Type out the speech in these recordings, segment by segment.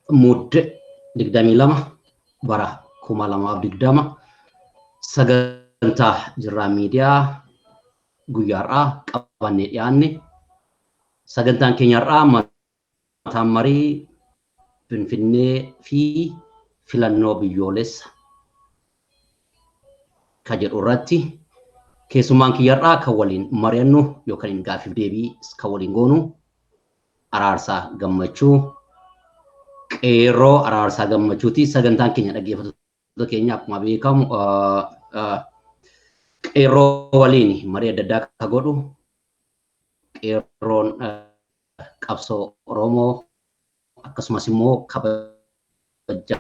Mudde 22 bara 2020 sagantaa Jirraa Miidiyaa guyyaa har'aa qabannee dhiyaanne. Sagantaan keenya har'aa mataan marii Finfinnee fi filannoo biyyoolessa ka jedhu irratti keessummaan kiyya har'aa kan waliin mari'annu yookaan gaaffiif deebii kan waliin goonu Araarsaa Gammachuu, Qeerroo Araarsaa Gammachuuti. Sagantaan keenya, dhaggeeffattoota keenya, akkuma beekamu qeerroo waliin marii adda addaa akka godhu, qeerroon qabsoo Oromoo akkasumas immoo kabaja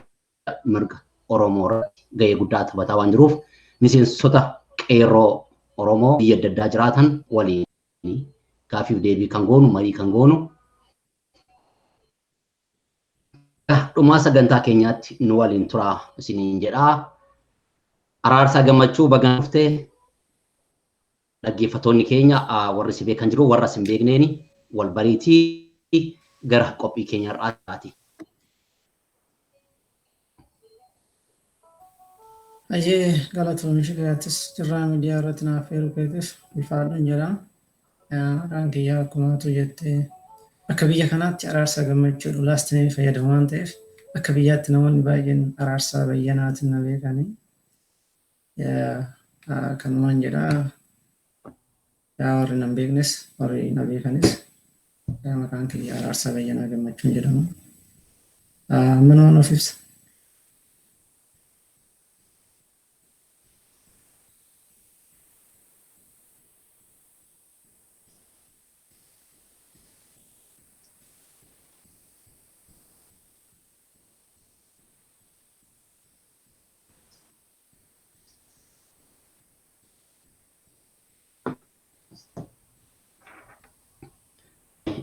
mirga Oromoo irratti gahee guddaa taphataa waan jiruuf, miseensota qeerroo Oromoo biyya adda addaa jiraatan waliin gaaffiif deebii kan goonu, marii kan goonu. Dhumaa sagantaa keenyaatti nu waliin turaa isiniin jedhaa. Araarsaa Gammachuu, baga dhuftee. Dhaggeeffattoonni keenya warri si beekan jiru, warra si hin beekneeni wal bariitii gara qophii keenya har'aati. Ayyee, galatoomii Shifeetis, Jirraa Miidiyaa irratti naaf eeruu keetiif ulfaadhuun jedha. Maqaan kiyyaa akkumaatu jettee akka biyya kanaatti Araarsaa Gammachuudha. Last name fayyadamu waan ta'eef akka biyyaatti namoonni baay'een Araarsaa Bayyanaatiin na beekanii. Kanumaan jedha. Yaa warri na hin beeknes, warri na beekanis, maqaan kiyya Araarsaa Bayyanaa Gammachuun jedhama. Manumaan of ibsa.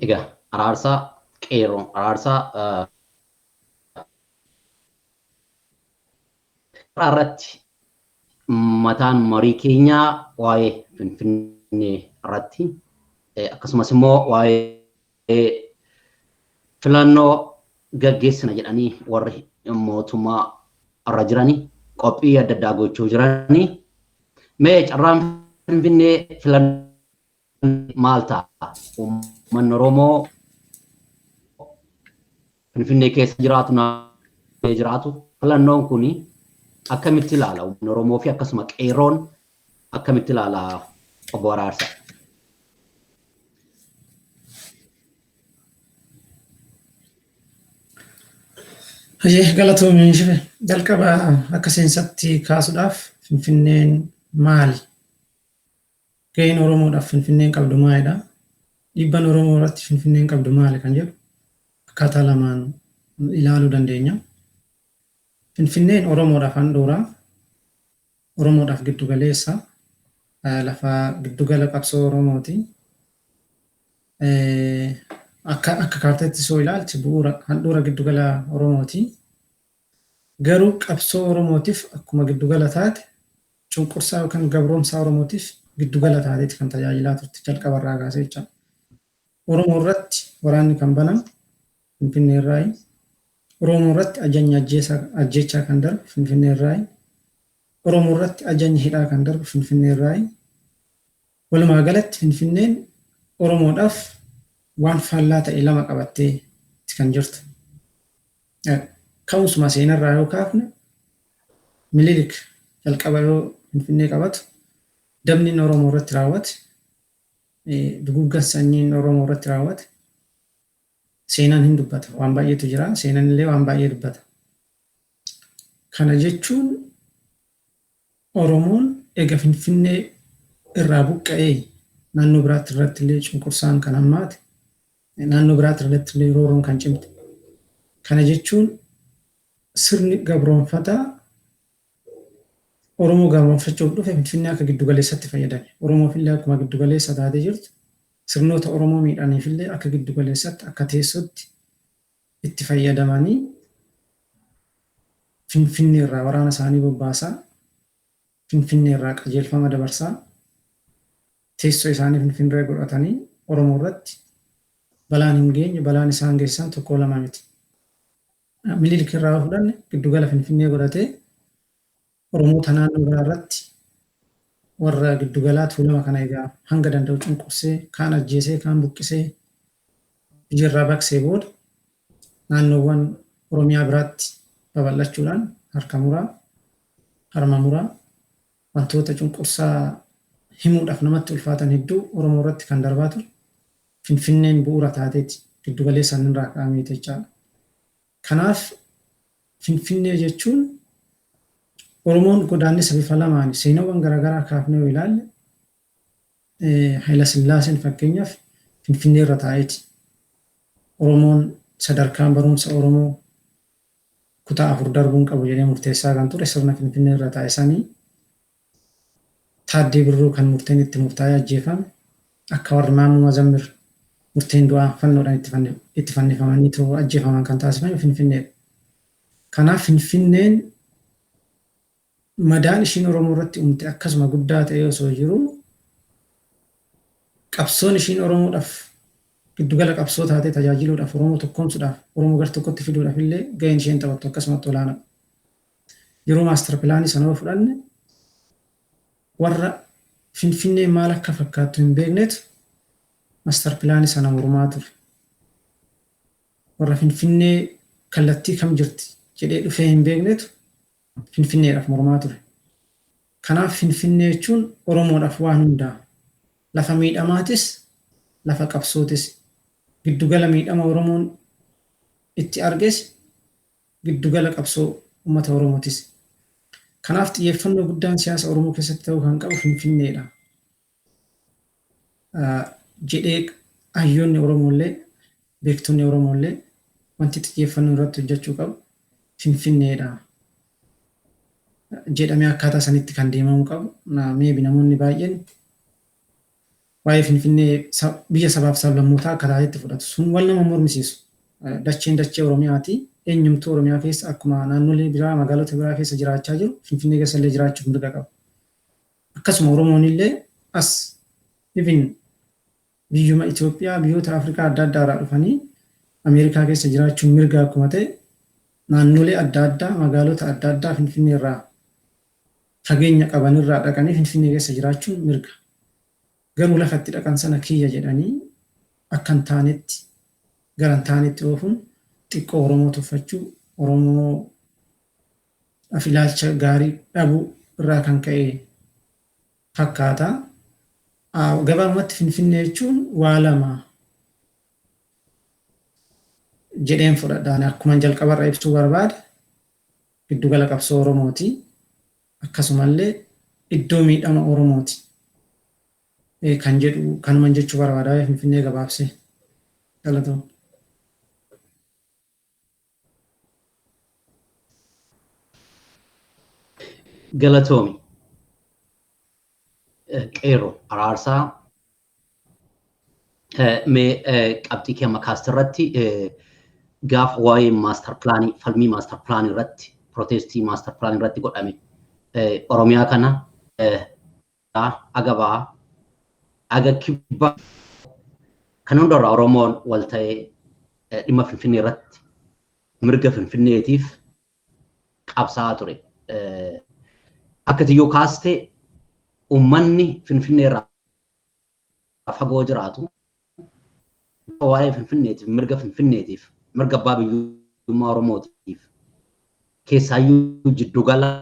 Egaa Araarsaa, Qeerroo Araarsaa, irratti mataan marii keenyaa waa'ee Finfinnee irratti akkasumas immoo waa'ee filannoo gaggeessina jedhanii warri mootummaa irra jiranii qophii adda addaa gochuu jiranii. Mee carraan Finfinnee filannoo maal ta'a? Uummanni Oromoo Finfinnee keessa jiraatu, naannoo jiraatu, filannoon kun akkamitti ilaala? Uummanni Oromoo fi akkasuma qeerroon akkamitti ilaala, obbo Araarsaa? Hayyee, galatoomii Shife. Jalqaba akka seensatti kaasuudhaaf, Finfinneen maali? Gaheen Oromoodhaaf Finfinneen qabdu maalidha? Dhiibban Oromoo irratti Finfinneen qabdu maali kan jedhu akkaataa lamaan ilaaluu dandeenya. Finfinneen Oromoodhaaf handhuura. Oromoodhaaf giddugaleessa, lafa giddugala qabsoo Oromooti. Akka kaartaatti soo ilaalchi bu'uura handhuura giddugala Oromooti. Garuu qabsoo Oromootiif akkuma giddugala taate cunqursaa yookaan gabroomsaa Oromootiif giddugala taateeti kan tajaajilaa turte jalqabarraa kaasee jechuudha. Oromoo irratti waraanni kan banamu Finfinnee irraayi. Oromoo irratti ajajni ajjeechaa kan darbu Finfinnee irraayi. Oromoo irratti ajajni hidhaa kan darbu Finfinnee irraayi. Walumaa galatti Finfinneen Oromoodhaaf waan faallaa ta'e lama qabattee kan jirtu. Ka'umsuma seenarraa yoo kaafne Minilik jalqaba yoo Finfinnee qabatu dabni inni Oromoo irratti raawwate, duguggan sanyiin Oromoo irratti raawwate seenaan hin dubbata. Waan baay'eetu jira. Seenaan illee waan baay'ee dubbata. Kana jechuun Oromoon ega Finfinnee irraa buqqa'ee naannoo biraatti irratti illee cunqursaan kan hammaate, naannoo biraatti irratti illee roorroon kan cimte. Kana jechuun sirni gabroonfataa Oromoo gabroonfachuuf dhufe Finfinnee akka giddugaleessatti fayyadame. Oromoof illee akkuma giddugaleessa taatee jirtu sirnoota Oromoo miidhaniif illee akka giddugaleessatti akka teessootti itti fayyadamanii Finfinnee irraa waraana isaanii bobbaasaa, Finfinnee irraa qajeelfama dabarsaa, teessoo isaanii Finfinnee godhatanii Oromoo irratti balaan hin geenye, balaan isaan geessisan tokko lama miti. Minilik irraa yoo fudhanne giddugala Finfinnee godhatee Oromoota naannoo biraa irratti warra giddugalaa Tuulama kana egaa hanga danda'u cunqursee, kaan ajjeesee, kaan buqqisee biyyarraa baqsee booda naannoowwan Oromiyaa biraatti babal'achuudhaan harka muraa, harma muraa, wantoota cunqursaa himuudhaaf namatti ulfaatan hedduu Oromoo irratti kan darbaa ture Finfinneen bu'uura taateeti giddugaleessa irraa ka'ameeti jechaadha. Kanaaf Finfinnee jechuun Oromoon godaannisa bifa lamaan seenawwan garaagaraa kaafnee yoo ilaalle Haayila Sillaaseen fakkeenyaaf Finfinnee irra taa'eeti. Oromoon sadarkaan barumsa Oromoo kutaa 4 darbuun qabu jedhee murteessaa kan ture sirna Finfinnee irra taa'e sanii Taaddee Birruu kan murteen itti murtaa'ee ajjeefame akka warri Maammoo Mazammir murteen du'aa fannoodhaan itti fannifamanii ajjeefaman kan taasifame Finfinneedha. Kanaaf Finfinneen madaan ishiin Oromoo irratti uumte akkasuma guddaa ta'ee osoo jiru qabsoon ishiin Oromoodhaaf giddugala qabsoo taatee tajaajiluudhaaf Oromoo tokkoomsuudhaaf Oromoo gara tokkotti fiduudhaaf illee gaheen isheen taphattu akkasumatti olaanaadha. Yeroo maastar pilaanii sana yoo fudhanne warra Finfinnee maal akka fakkaattu hin beeknetu maastar pilaanii sana mormaa ture. Warra Finfinnee kallattii kam jirti jedhee dhufee hin beeknetu Finfinneedhaaf mormaa ture. Kanaaf Finfinnee jechuun Oromoodhaaf waan hundaa lafa miidhamaatis lafa qabsootis giddugala miidhama Oromoon itti arges giddugala qabsoo uummata Oromootis. Kanaaf xiyyeeffannoo guddaan siyaasa Oromoo keessatti ta'uu kan qabu Finfinneedha jedhee hayyoonni Oromoollee beektonni Oromoollee wanti xiyyeeffannoo irratti hojjechuu qabu Finfinneedha jedhamee akkaataa sanitti kan deemamuu qabu. Maybe namoonni baay'een waa'ee Finfinnee biyya sabaaf sablammootaa akka taatetti fudhatu. Sun wal nama mormisiisu. Dacheen dachee Oromiyaati. Eenyumtuu Oromiyaa keessa akkuma naannolee biraa magaalota biraa keessa jiraachaa jiru Finfinnee keessa illee jiraachuuf mirga qaba. Akkasuma Oromoon illee as even biyyuma Itoophiyaa biyyoota Afrikaa adda addaa irraa dhufanii Ameerikaa keessa jiraachuun mirga akkuma ta'e naannolee adda addaa magaalota adda addaa Finfinnee irraa fageenya qaban irraa dhaqanii Finfinnee keessa jiraachuun mirga. Garuu lafa itti dhaqan sana kiyya jedhanii akka hin taanetti gara hin taanetti oofuun xiqqoo Oromoo tuffachuu, Oromoo ilaalcha gaarii dhabuu irraa kan ka'e fakkaata. Gabaabumatti Finfinnee jechuun waa lama jedheen fudhadhaan akkuma jalqabarra ibsuu barbaade giddugala qabsoo Oromooti. Akkasumallee iddoo miidhama Oromooti kan jedhu kanuman jechuu barbaada Finfinnee gabaabsee. Galatoom. Galatoomi. Qeerroo Araarsaa, mee qabxii kee amma kaaste irratti, gaafa waa'ee master planii, falmii master planii irratti, protestii master planii irratti godhame, Oromiyaa kana aga bahaa aga kibbaa kan hundarraa Oromoon wal ta'ee dhimma Finfinnee irratti mirga Finfinneetiif qabsaa'aa ture. Akka tiyyoo kaaste, uummanni Finfinnee irraa fagoo jiraatu waa'ee Finfinneetiif, mirga Finfinneetiif, mirga abbaa biyyummaa Oromootiif, keessaayyuu jiddugalaa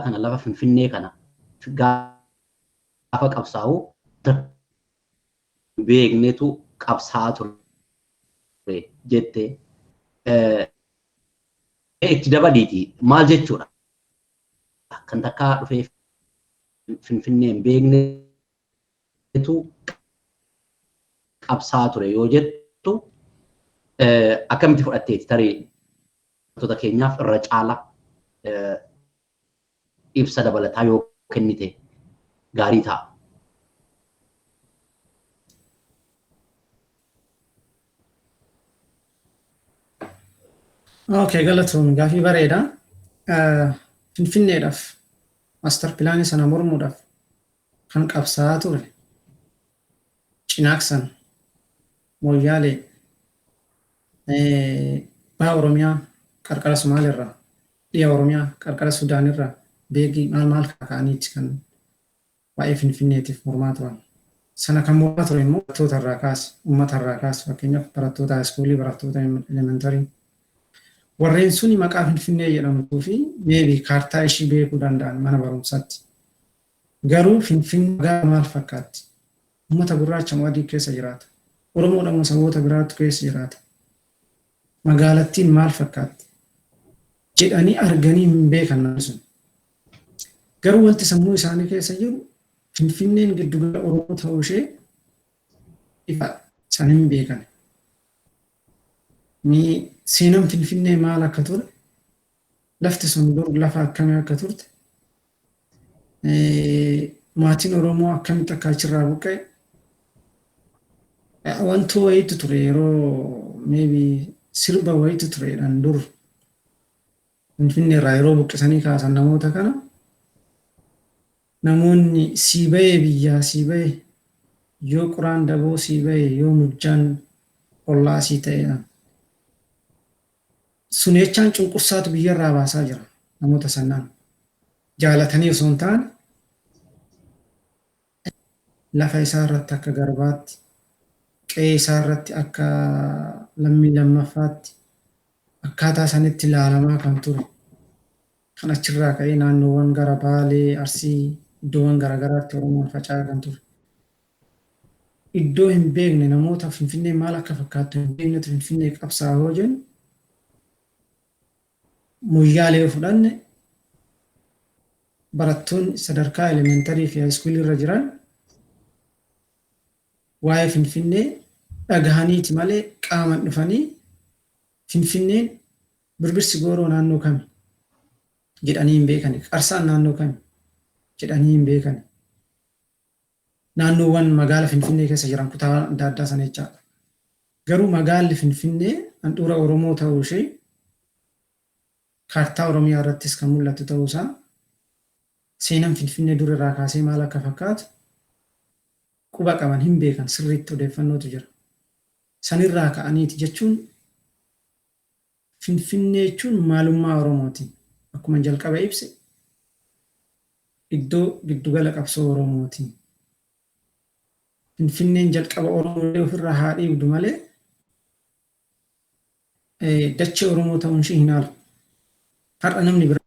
kana, lafa Finfinnee kana gaafa qabsaa'u beeknetu qabsaa'aa ture jette. Itti dabaliiti, maal jechuudha? Kan takkaa dhufee Finfinnee hin beeknetu qabsaa'aa ture yoo jettu akkamitti fudhatteeti? Tarii wantoota keenyaaf irra caala ibsa dabalataa yoo kennite gaarii ta'a. Okay, galatoom, gaafii bareeda. Finfinneedhaaf, master planii sana mormuudhaaf kan qabsaa'aa ture Cinaaksan, Mooyyaalee, baha Oromiyaa qarqara Sumaaleerraa, dhiha Oromiyaa qarqara Sudaanirraa, Beegii maal maal ka'aniiti kan waa'ee Finfinneetiif mormaa turan. Sana kan mormaa ture immoo barattoota irraa kaase, uummata irraa kaase, fakkeenyaaf barattoota high schoolii, barattoota elementary. Warreen suni maqaa Finfinnee jedhamtuu fi maybe kaartaa ishii beekuu danda'an mana barumsaatti. Garuu Finfinnee magaalaa maal fakkaatti? Uummata gurraacha moo adii keessa jiraata? Oromoodha moo saboota biraatu keessa jiraata? Magaalattiin maal fakkaatti? Jedhanii arganii hin beekan namni sun. Garuu wanti sammuu isaanii keessa jiru Finfinneen giddugala Oromoo ta'uu ishee ifa isaan hin beekan. Ni seenaan Finfinnee maal akka ture, lafti sun dur lafa akkamii akka turte, maatiin Oromoo akkamitti akka achirraa buqqa'e, wanti wayiitu ture yeroo maybe sirba wayiitu tureedhaan dur Finfinnee irraa yeroo buqqisanii kaasan namoota kana, namoonni sii bahee biyyaa sii bahee yoo quraan daboo sii bahee yoo mujjaan ollaa sii ta'eedha. Sun jechaan cunqursaatu biyyarraa baasaa jira namoota sannaan. Jaalatanii osoo hin taane lafa isaa irratti akka garbaatti, qe'ee isaa irratti akka lammii lammaffaatti akkaataa sanitti ilaalamaa kan ture. Kan achirraa ka'ee naannoowwan gara Baalee, Arsii, iddoowwan garaagaraatti Oromoon faca'aa kan ture. Iddoo hin beekne, namoota Finfinnee maal akka fakkaattu hin beeknetu Finfinnee qabsaa yoo jennu, Moyyaalee yoo fudhanne, barattoonni sadarkaa elementary fi high schoolii irra jiran waa'ee Finfinnee dhagahaniiti malee qaaman dhufanii Finfinneen Birbirsi Gooroo naannoo kami jedhanii hin beekani. Qarsaan naannoo kami jedhanii hin beekani. Naannoowwan magaala Finfinnee keessa jiran kutaa adda addaa sana jechaadha. Garuu magaalli Finfinnee handhuura Oromoo ta'uu ishee, kaartaa Oromiyaa irrattis kan mul'atu ta'uu isaa, seenaan Finfinnee dur irraa kaasee maal akka fakkaatu quba qaban, hin beekan, sirriitti odeeffannootu jira. Sanirraa ka'aniiti jechuun Finfinnee jechuun maalummaa Oromooti. Akkuma jalqaba ibse, iddoo giddugala qabsoo Oromooti. Finfinneen jalqaba Oromoo ofirraa haa dhiibdu malee dachee Oromoo ta'uun ishee hin haalu. Har'a namni biraa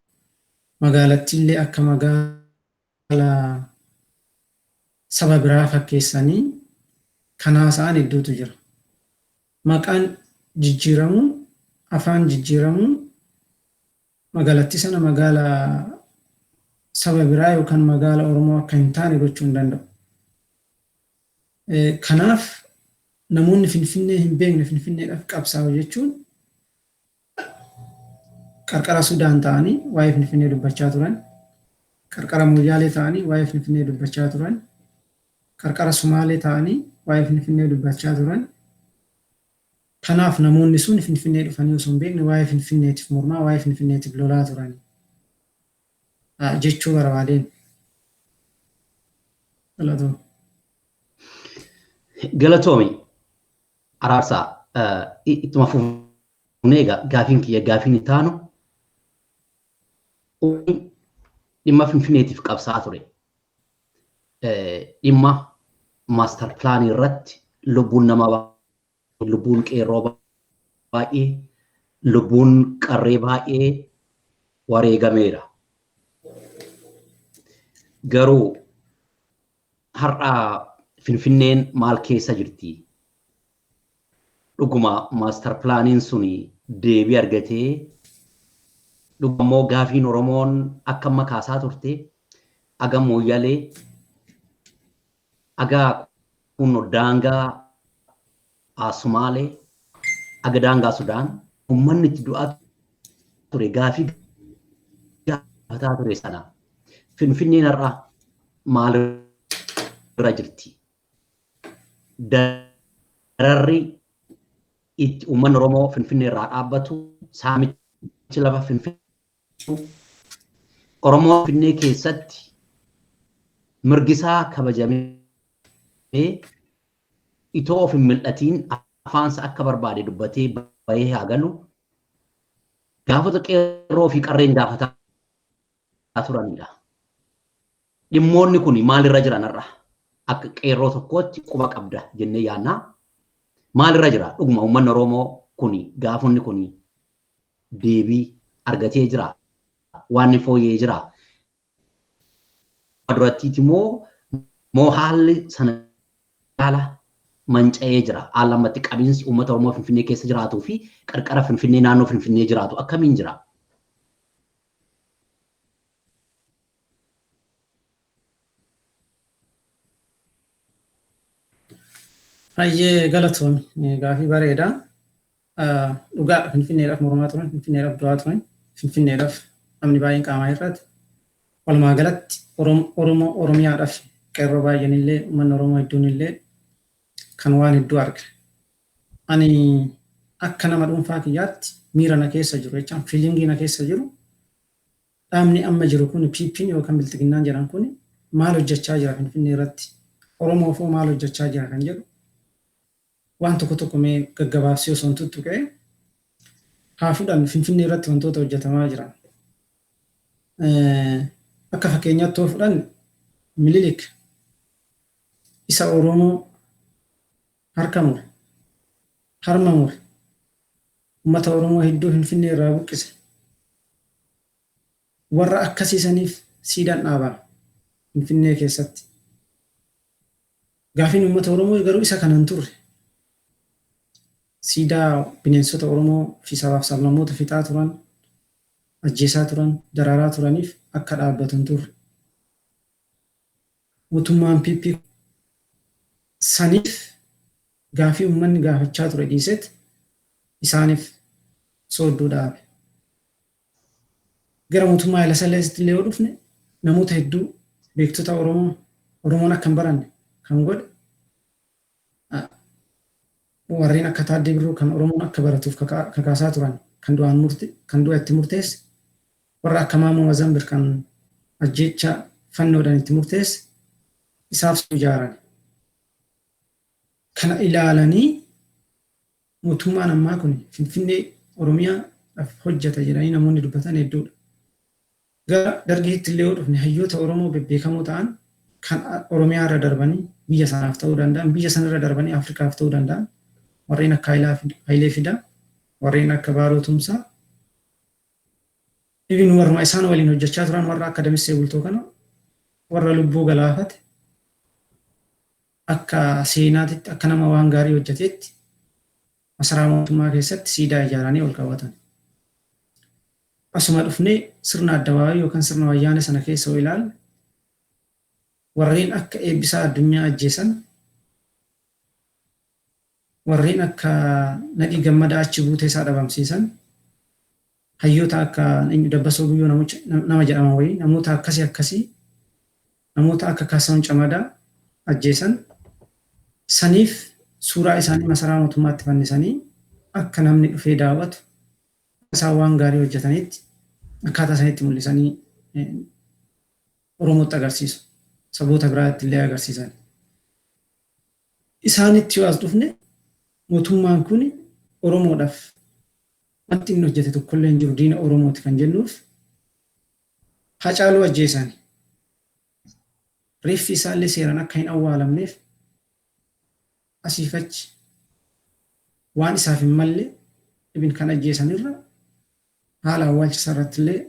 magaalattiillee akka magaalaa saba biraa fakkeessanii kan haasa'an hedduutu jira. Maqaan jijjiiramuun, afaan jijjiiramuun magaalattii sana magaalaa saba biraa yookaan magaala Oromoo akka hin taane gochuu hin danda'u. Kanaaf namoonni Finfinnee hin beekne Finfinneedhaaf qabsaa'u jechuun qarqara Sudaan ta'anii waa'ee Finfinnee dubbachaa turan. Qarqara Moyyaalee ta'anii waa'ee Finfinnee dubbachaa turan. Qarqara Sumaalee ta'anii waa'ee Finfinnee dubbachaa turan. Kanaaf namoonni sun Finfinnee dhufanii osoo hin beekne waa'ee Finfinneetiif mormaa, waa'ee Finfinneetiif lolaa turan jechuu barbaadeen. Galatoom. Galatoomi. Araarsaa, ittuma fufnee egaa gaafiin kiyya gaafiin itti aanu dhimma Finfinneetiif qabsaa'aa ture. Dhimma maastar pilaanii irratti lubbuun namaa, lubbuun qeerroo baay'ee, lubbuun qarree baay'ee wareegameera. Garuu har'a Finfinneen maal keessa jirti? Dhuguma maastar pilaaniin sun deebii argatee, dhuguma immoo gaafiin Oromoon akka amma kaasaa turte aga Mooyyalee, aga kun daangaa Sumaalee, aga daangaa Sudaan uummanni itti du'aa ture, gaafii gaafataa ture sana, Finfinneen har'a maalirra jirti? Dararri itti uummanni Oromoo Finfinnee irraa dhaabbatu, saamichi lafa Finfinnee, Oromoo Finfinnee keessatti mirgisaa kabajamee itoo of hin mil'atiin afaansa akka barbaade dubbatee bahee haa galu, gaafota qeerroo fi qarreen gaafataa turanidha. Dhimmoonni kun maalirra jiran har'a? Akka qeerroo tokkootti quba qabda jennee yaannaa. Maalirra jira? Dhuguma uummanni Oromoo kun gaafonni kun deebii argatee jira? Waan fooyyee jira? Durattiiti moo haalli sana haala manca'ee jira? Haala ammatti qabiinsi uummata Oromoo Finfinnee keessa jiraatuu fi qarqara Finfinnee, naannoo Finfinnee jiraatu akkamiin jira? Baay'ee galatoomi, gaafii bareedaa. Dhugaa Finfinneedhaaf mormaa turan, Finfinneedhaaf du'aa turan, Finfinneedhaaf namni baay'een qaamaa irratti. Walumaa galatti Oromoo Oromiyaadhaaf qeerroo baay'een illee, uummanni Oromoo hedduun illee kan waan hedduu arga. Ani akka nama dhuunfaa kiyyaatti miira na keessa jiru jechaan, feelingii na keessa jiru, dhaabni amma jiru kun, PP'n yookaan Bilxiginnaan jedhan kun, maal hojjechaa jira Finfinnee irratti, Oromoof hoo maal hojjechaa jira kan jedhu waan tokko tokko mee gaggabaabsee osoo hin tuttuqee haa fudhannu. Finfinnee irratti wantoota hojjetamaa jiran. Akka fakkeenyaatti yoo fudhanne, Mililik isa Oromoo harka mure, harma mure, uummata Oromoo hedduu Finfinnee irraa buqqise. Warra akkasiisaniif siidaan dhaabama Finfinnee keessatti. Gaafiin uummata Oromoo garuu isa kana hin turre. Siidaa bineensota Oromoo fi sabaaf sablammoota fixaa turan, ajjeesaa turan, daraaraa turaniif akka dhaabbatu hin turre. Mootummaan PP saniif gaafii uummanni gaafachaa ture dhiiseet isaaniif soodduu dhaabe. Gara mootummaa Haayila Sillaaseetti illee yoo dhufne, namoota hedduu, beektota Oromoo, Oromoon akka hin baranne kan godhe, warreen akka Taaddee Birruu kan Oromoon akka baratuuf kakaasaa turan kan du'aan murte, kan du'a itti murteesse, warra akka Maammoo Mazambir kan ajjeecha fannoodhaan itti murteesse isaaf ijaaran. Kana ilaalanii mootummaan ammaa kun Finfinnee Oromiyaadhaaf hojjeta jedhanii namoonni dubbatan hedduudha. Gara Dargiitti illee yoo dhufne, hayyoota Oromoo bebbeekamoo ta'an kan Oromiyaa irra darbanii biyya sanaaf ta'uu danda'an, biyya sana irra darbanii Afrikaaf ta'uu danda'an, warreen akka Hayilee Fidaa, warreen akka Baaroo Tumsaa, even warruma isaan waliin hojjechaa turan warra akka Damissee Bultoo kana warra lubbuu galaafate akka seenaatitti, akka nama waan gaarii hojjeteetti masaraa mootummaa keessatti siidaa ijaaranii ol qabatan. Asuma dhufnee sirna addawaawii yookaan sirna Wayyaanee sana keessa yoo ilaalle, warreen akka Eebbisaa Addunyaa ajjeesan, warreen akka Nadhii Gammadaa achi buutee isaa dhabamsiisan, Hayyoota akka Dabbasoo Guyyoo nama jedhama wayii, namoota akkasii akkasii, namoota akka Kaasahuun Camadaa ajjeesan saniif suuraa isaanii masaraa mootummaatti fannisanii akka namni dhufee daawwatu, isaan waan gaarii hojjetanitti akkaataa sanitti mul'isanii Oromootti agarsiisu. Saboota biraatti illee agarsiisan. Isaanitti yoo as dhufne, mootummaan kun Oromoodhaaf wanti inni hojjete tokkollee hin jiru. Diina Oromooti kan jennuuf, Hacaaluu ajjeesan. Reeffi isaallee seeraan akka hin awwaalamneef asiif achi waan isaaf hin malle ibin kan ajjeesanirra haala awwaalcha isaa irratti illee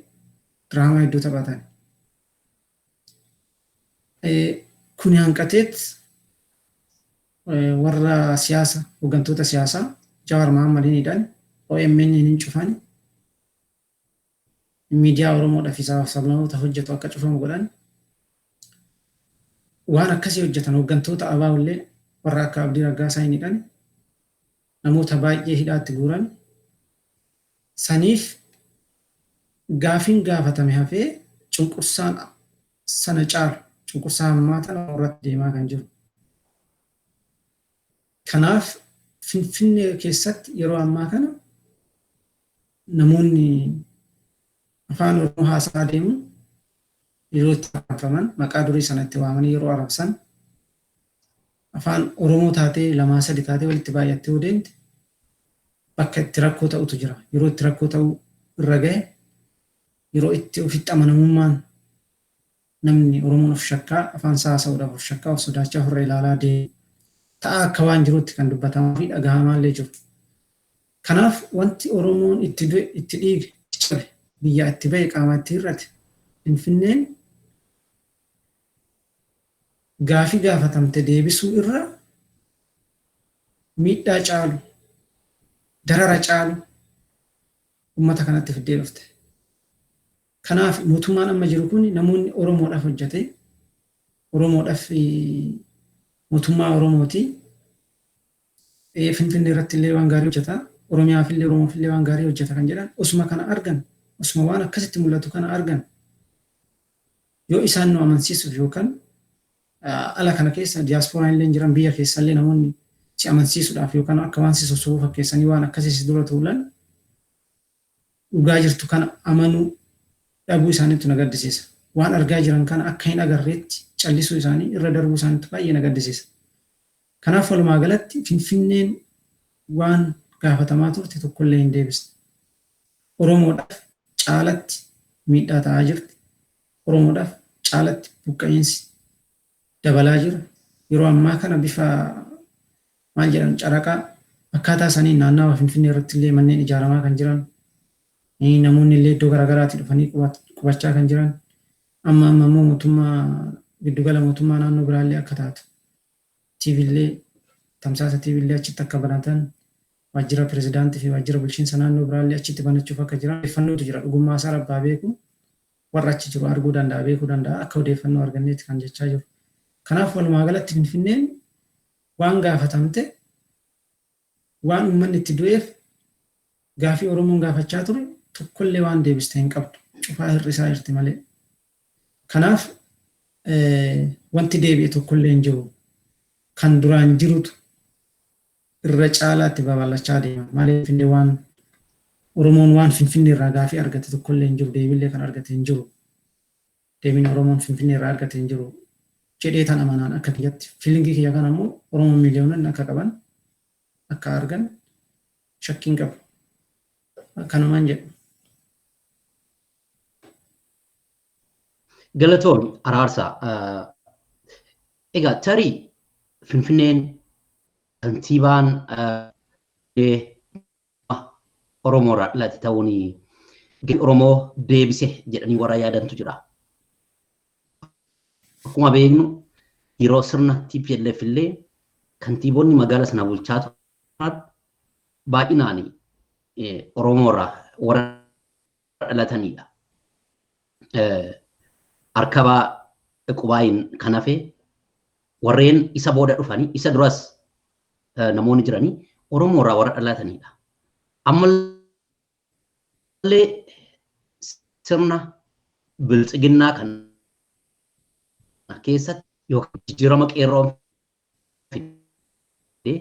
diraamaa hedduu taphatan. Kuni hanqateet warra siyaasa, hooggantoota siyaasaa Jawaar Mahaammadiin hidhan, OMN hin cufan, miidiyaa Oromoodhaaf isaaf sablamoota hojjetu akka cufamu godhan. Waan akkasii hojjetan, hooggantoota ABO illee warra akka Abdii Raggaasaa hin hidhan, namoota baay'ee hidhaatti guuran. Saniif gaafiin gaafatame hafee cunqursaan sana caalu, cunqursaa hammaataan irratti deemaa kan jiru. Kanaaf Finfinnee keessatti yeroo ammaa kana namoonni afaan Oromoo haasaa deemuun yeroo itti arrabfaman, maqaa durii sanatti waamanii yeroo arrabsan, afaan Oromoo taatee lamaa sadi taatee walitti baay'attee yoo deemte bakka itti rakkoo ta'utu jira. Yeroo itti rakkoo ta'uu irra gahe, yeroo itti ofitti amanamummaan namni Oromoon of shakkaa, afaan isaa haasa'uudhaaf of shakkaa, of sodaachaa, ofirra ilaalaa deemu ta'aa akka waan jirutti kan dubbatamaa fi dhagahamaa illee jiru. Kanaaf wanti Oromoon itti du'e, itti dhiige, itti cabe, biyyaa itti bahe, qaamaa itti hir'ate, Finfinneen gaafii gaafatamte deebisuu irra miidhaa caalu, darara caalu uummata kanatti fiddee dhufte. Kanaaf mootummaan amma jiru kun namoonni Oromoodhaaf hojjete, Oromoodhaaf, mootummaa Oromooti. Finfinnee irratti illee waan gaarii hojjeta. Oromiyaaf illee, Oromoof illee waan gaarii hojjeta kan jedhan osuma kana argan, osuma waan akkasitti mul'atu kana argan, yoo isaan nu amansiisuuf yookaan ala kana keessa diyaaspooraan illee jiran, biyya keessa illee namoonni si amansiisuudhaaf yookaan akka waan si sossobuu fakkeessanii waan akkasii si dura tuulan, dhugaa jirtu kana amanuu dhabuu isaaniitu na gaddisiisa. Waan argaa jiran kana akka hin agarreetti callisuu isaanii, irra darbuu isaaniitu baay'ee na gaddisiisa. Kanaaf walumaa galatti Finfinneen waan gaafatamaa turte tokkollee hin deebisne. Oromoodhaaf caalatti miidhaa ta'aa jirti. Oromoodhaaf caalatti buqqa'iinsi dabalaa jira. Yeroo ammaa kana bifa maal jedhan caraqaa akkaataa saniin naannawa Finfinnee irratti illee manneen ijaaramaa kan jiran, namoonni illee iddoo garaagaraatii dhufanii qubachaa kan jiran, amma amma immoo mootummaa giddugala mootummaa naannoo biraallee akka taatu, TV illee, tamsaasa TV illee achitti akka banatan, waajjira pirezidaantii fi waajjira bulchiinsa naannoo biraallee achitti banachuuf akka jiran odeeffannootu jira. Dhugummaa isaa rabbaa beeku, warra achi jiru arguu danda'a, beekuu danda'a. Akka odeeffannoo arganneetti kan jechaa jiru. Kanaaf walumaa galatti Finfinneen waan gaafatamte, waan uummanni itti du'eef, gaafii Oromoon gaafachaa ture tokkollee waan deebiste hin qabdu. Cufaa hir'isaa jirti malee. Kanaaf wanti deebi'e tokkollee hin jiru. Kan duraan jirutu irra caalaatti babal'achaa deema. Malee Finfinnee waan Oromoon waan Finfinnee irraa gaafii argate tokkollee hin jiru. Deebiillee kan argate hin jiru. Deebiin Oromoon Finfinnee irraa argate hin jiru jedhee tan amanaan akka kiyyatti. Feelingii kiyya kana immoo Oromoon miiliyoononni akka qaban, akka argan shakkiin qabu. Kanumaan jedhu. Galatoomi, Araarsaa. Egaa tarii Finfinneen kantiibaan Oromoo irraa dhalate ta'uun Oromoo deebise jedhanii warra yaadantu jira. Akkuma beeknu yeroo sirna TPLF illee kantiibonni magaala sana bulchaa turan baay'inaan Oromoo irraa warra dhalatanidha. Arkabaa Qubaayin kan hafe warreen isa booda dhufanii, isa duras namoonni jiranii Oromoo irraa warra dhalatanidha. Ammallee Ammallee sirna biltsiginnaa kana keessatti yookaan jijjiirama qeerroon fidee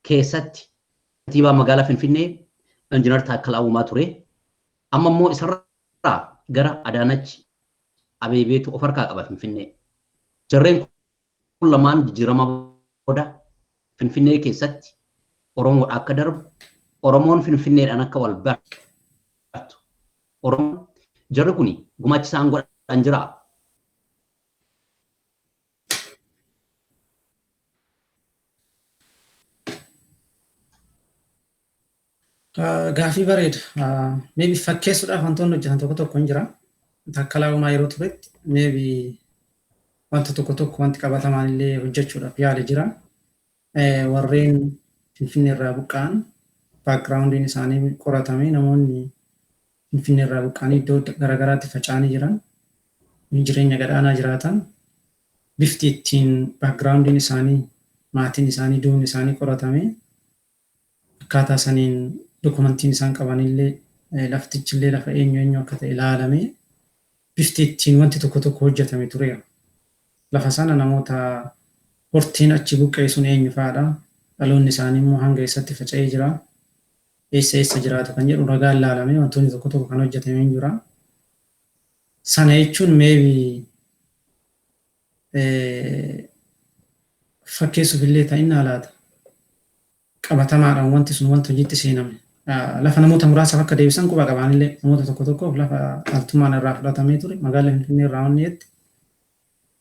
keessatti kantiibaa magaalaa Finfinnee Injiinar Taakkalaa Uumaa ture. Amma immoo isarraa gara Adaanach Abeebeetu of harkaa qaba Finfinnee. Jarreen kun lamaan jijjiirama booda Finfinnee keessatti Oromoodha akka darbu, Oromoon Finfinneedhaan akka wal baratu. Oromoon jarri kuni gumaachi isaan godhan jiraa? Gaafii bareeda. Maybe fakkeessuudhaaf wantoonni hojjetan tokko tokko hin jira. Taakkalaa Uumaa yeroo turetti maybe wanta tokko tokko wanti qabatamaan illee hojjechuudhaaf yaale jira. Warreen Finfinnee irraa buqqa'an backgroundiin isaanii qoratamee, namoonni Finfinnee irraa buqqa'anii iddoo garaagaraatti faca'anii jiran, jireenya gadaanaa jiraatan, bifti ittiin backgroundiin isaanii, maatiin isaanii, duubni isaanii qoratamee, akkaataa saniin dokumentiin isaan qabanillee, laftichillee lafa eenyu eenyu akka ta'e ilaalamee, bifti ittiin wanti tokko tokko hojjetame tureera. Lafa sana namoota horteen achi buqqa'e sun eenyu fa'aadha? Dhaloonni isaanii immoo hanga eessatti faca'ee jira? Eessa eessa jiraatu kan jedhu ragaan ilaalamee wantoonni tokko tokko kan hojjetame jira. Sana jechuun maybe fakkeessuuf illee ta'innaa laata? Qabatamaadhaan wanti sun wanta hojiitti seename. Lafa namoota muraasaaf akka deebisan quba qabaanillee, namoota tokko tokkoof lafa dhaaltummaan irraa fudhatamee ture magaalaa Finfinnee irraa wanni jette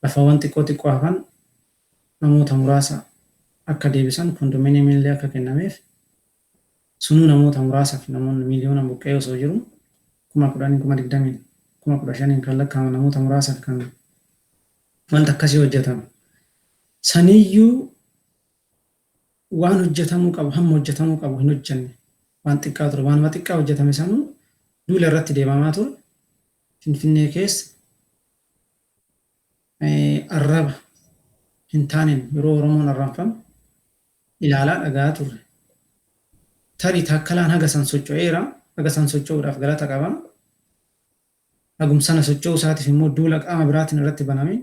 lafawwan xiqqoo xiqqoo hafan namoota muraasa akka deebisan, kondominiyeemiin illee akka kennameef. Sunuu namoota muraasaaf, namoonni miiliyoona buqqee osoo jiru 10,000, 20,000, 15,000 kan lakkaa'aman namoota muraasaaf kan wanta akkasii hojjetame. Saniyyuu waan hojjetamuu qabu hamma hojjetamuu qabu hin hojjenne, waan xiqqaa ture. Waanuma xiqqaa hojjetame sanuu duula irratti deemamaa ture. Finfinnee keessa arraba hin taaneen yeroo Oromoon arrabfamu ilaalaa dhagaa turre. Tarii Taakkalaan haga san socho'eera. Haga san socho'uudhaaf galata qaba. Hagum sana socho'uu isaatiif immoo duula qaama biraatiin irratti baname,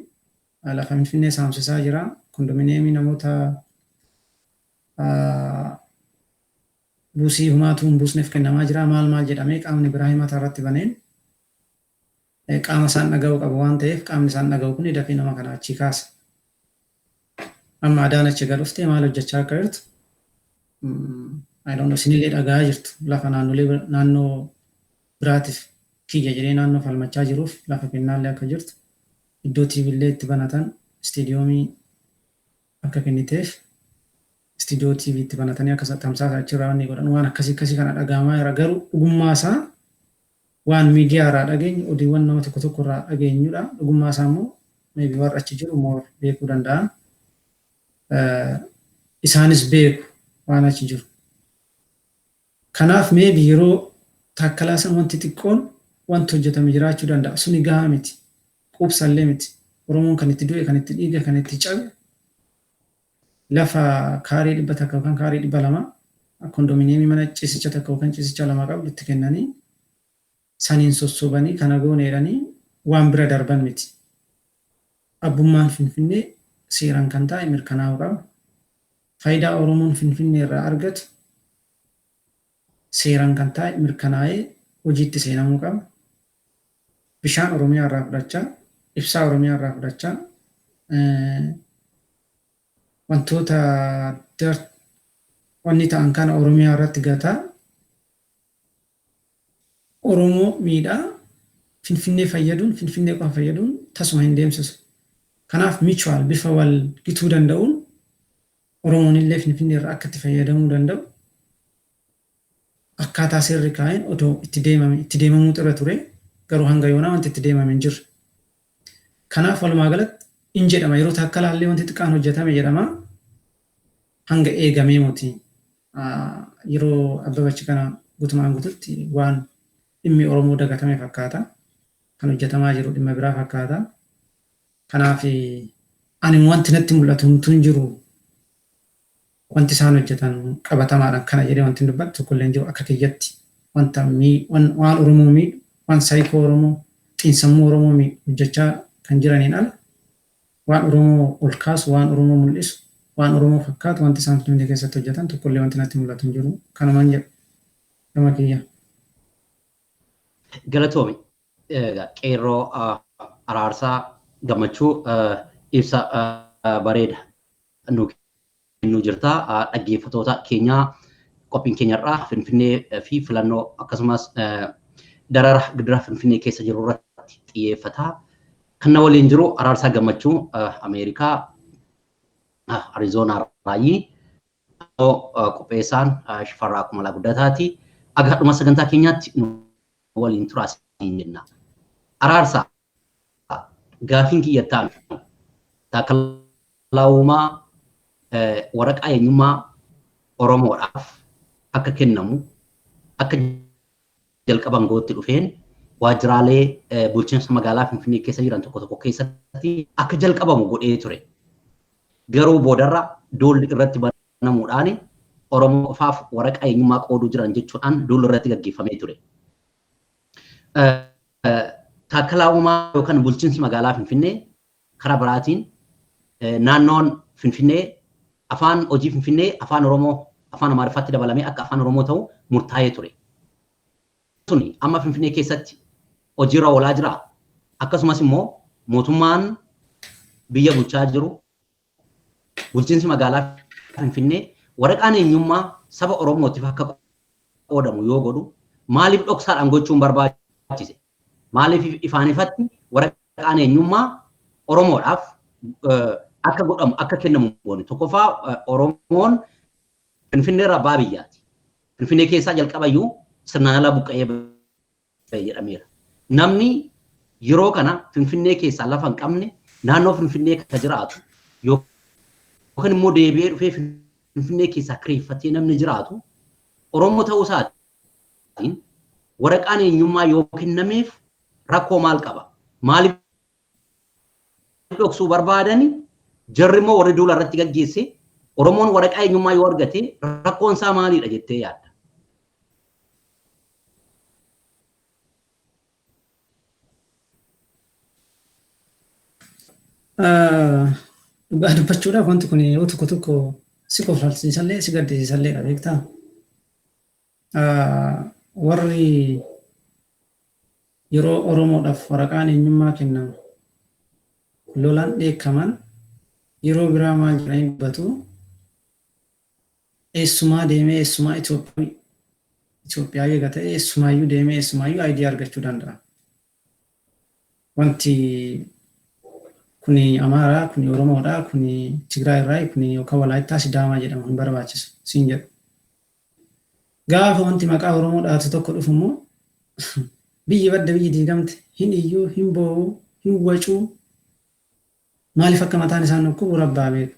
lafa Finfinnee saamsisaa jira. Kondominiyeemii namoota buusii humaatuu hin buusneef kennamaa jira. Maal maal jedhamee qaamni biraa himata irratti baneen, qaama isaan dhaga'uu qabu waan ta'eef, qaamni isaan dhaga'u kun dafee nama kana achii kaasa. Amma Adaanach egaa dhuftee maal hojjechaa akka jirtu I don't know, isinillee dhaga'aa jirtu. Lafa naannolee naannoo biraatiif kiyya jedhee naannoo falmachaa jiruuf lafa kennaallee akka jirtu, iddoo TVllee itti banatan, istiidiyoomii akka kenniteef, istiidiyoo TV itti banatanii akka tamsaasa achirraa wanni godhan, waan akkasii akkasii kana dhaga'amaa jira. Garuu dhugummaa isaa waan miidiyaa irraa dhageenyu, oduuwwan nama tokko tokko irraa dhageenyudha. Dhugummaa isaa immoo maybe warra achi jiru more beekuu danda'a. Isaanis beeku waan achi jiru. Kanaaf maybe yeroo Taakkalaa san wanti xiqqoon wanti hojjetame jiraachuu danda'a. Suni gahaa miti. Quubsallee miti. Oromoon kan itti du'e, kan itti dhiige, kan itti cabe lafa kaaree 100 yookaan kaaree 200 kondominiyeemii mana ciisicha tokko yookaan ciisicha lama qabdu itti kennanii, saniin sossobanii kana goone jedhanii waan bira darban miti. Abbummaan Finfinnee seeraan kan taa'e mirkanaa'uu qaba. Faayidaa Oromoon Finfinnee irraa argatu seeraan kan taa'e mirkanaa'ee hojiitti seenamuu qaba. Bishaan Oromiyaa irraa fudhachaa, ibsaa Oromiyaa irraa fudhachaa, wantoota wanni ta'an kana Oromiyaa irratti gataa, Oromoo miidhaa Finfinnee fayyaduun, Finfinnee qofa fayyaduun tasuma hin deemsisu. Kanaaf mutual bifa wal gituu danda'uun Oromoon illee Finfinnee irraa akka itti fayyadamuu danda'u akkaataa seerri kaa'een otoo itti deemame, itti deemamuutu irra ture. Garuu hanga yoonaa wanti itti deemame hin jirre. Kanaaf walumaa galatti in jedhama, yeroo Taakkalaallee wanti xiqqaan hojjetame jedhama, hanga eegamee moti. Yeroo Abbabachi kana gutumaan gututti waan dhimmi Oromoo dagatame fakkaata. Kan hojjetamaa jiru dhimma biraa fakkaata. Kanaaf ani wanti natti mul'atu homtuu hin jiru. Wanti isaan hojjetan qabatamaadhaan kana jedhee wanti dubbatu tokkollee hin jiru akka kiyyatti. Wanta waan Oromoo miidhu, waan saayikoo Oromoo, xiinsammuu Oromoo miidhu hojjechaa kan jiraniin ala waan Oromoo ol kaasu, waan Oromoo mul'isu, waan Oromoo fakkaatu wanti isaan Finfinnee keessatti hojjetan tokkollee wanti natti mul'atu hin jiru. Kanumaan jedhu gama kiyya. Galatoomi. Qeerroo Araarsaa Gammachuu, ibsa bareeda nu kennuu jirta. Dhaggeeffattoota keenyaa, qophiin keenyarraa Finfinnee fi filannoo akkasumas darara gidira Finfinnee keessa jiru irratti xiyyeeffata. Kan na waliin jiru Araarsaa Gammachuu Ameerikaa Arizoonaa Raayyii, qopheessaan Shifarraa Kumalaa Guddataati. Aga dhuma sagantaa keenyaatti nu waliin turaa siin jenna. Araarsaa, gaafiin kiyyattaan Taakkalaa Uumaa waraqaa eenyummaa Oromoodhaaf akka kennamu akka jalqaban gootti dhufeen waajjiraalee bulchiinsa magaalaa Finfinnee keessa jiran tokko tokko keessatti akka jalqabamu godhee ture. Garuu boodarra duulli irratti banamuudhaan Oromoo qofaaf waraqaa eenyummaa qooduu jiran jechuudhaan duulli irratti gaggeeffamee ture. Taakkalaa Uumaa yookaan bulchiinsi magaalaa Finfinnee karaa biraatiin naannoon Finfinnee afaan hojii Finfinnee afaan Oromoo afaan Amaariffaatti dabalamee akka afaan Oromoo ta'u murtaa'ee ture. Suni amma Finfinnee keessatti hojiirra oolaa jira. Akkasumas immoo mootummaan biyya bulchaa jiru, bulchiinsi magaalaa Finfinnee waraqaan eenyummaa saba Oromootiif akka qoodamu yoo godhu maaliif dhoksaadhaan gochuun barbaachise? Maaliif ifaan ifatti waraqaan eenyummaa Oromoodhaaf akka godhamu akka kennamu goone? Tokkoffaa, Oromoon Finfinnee irraa abbaa biyyaati. Finfinnee keessaa jalqabayyuu sirnaan ala buqqa'ee ba'e jedhameera. Namni yeroo kana Finfinnee keessaa lafa hin qabne, naannoo Finfinnee kan jiraatu yookaan immoo deebi'ee dhufee Finfinnee keessaa kireeffatee namni jiraatu Oromoo ta'uu isaatiin waraqaan eenyummaa yoo kennameef rakkoo maal qaba? Maaliif dhoksuu barbaadani? Jarri immoo warri duula irratti gaggeesse, Oromoon waraqaa eenyummaa yoo argate rakkoon isaa maalidha jettee yaadda? Dhugaa dubbachuudhaaf wanti kun yeroo tokko tokko si kofalsiisallee si gaddisiisalleedha, beektaa. Warri yeroo Oromoodhaaf waraqaan eenyummaa kennamu lolan dheekkaman yeroo biraa maal jedhanii dubbatu? Eessumaa deemee eessumaa Itoophiyaa eega ta'e eessumaayyuu deemee eessumaayyuu ID argachuu danda'a. Wanti kuni Amaaraa, kuni Oromoodha, kuni Tigraay irraa, kuni yookaan Walaayittaa, Sidaamaa jedhamu hin barbaachisu siin jedhu. Gaafa wanti maqaa Oromoo dhaatu tokko dhufu immoo biyyi badde, biyyi diigamte, hin iyyuu, hin boo'uu, hin wacuu. Maaliif akka mataan isaan dhukkubu rabbaa beeku.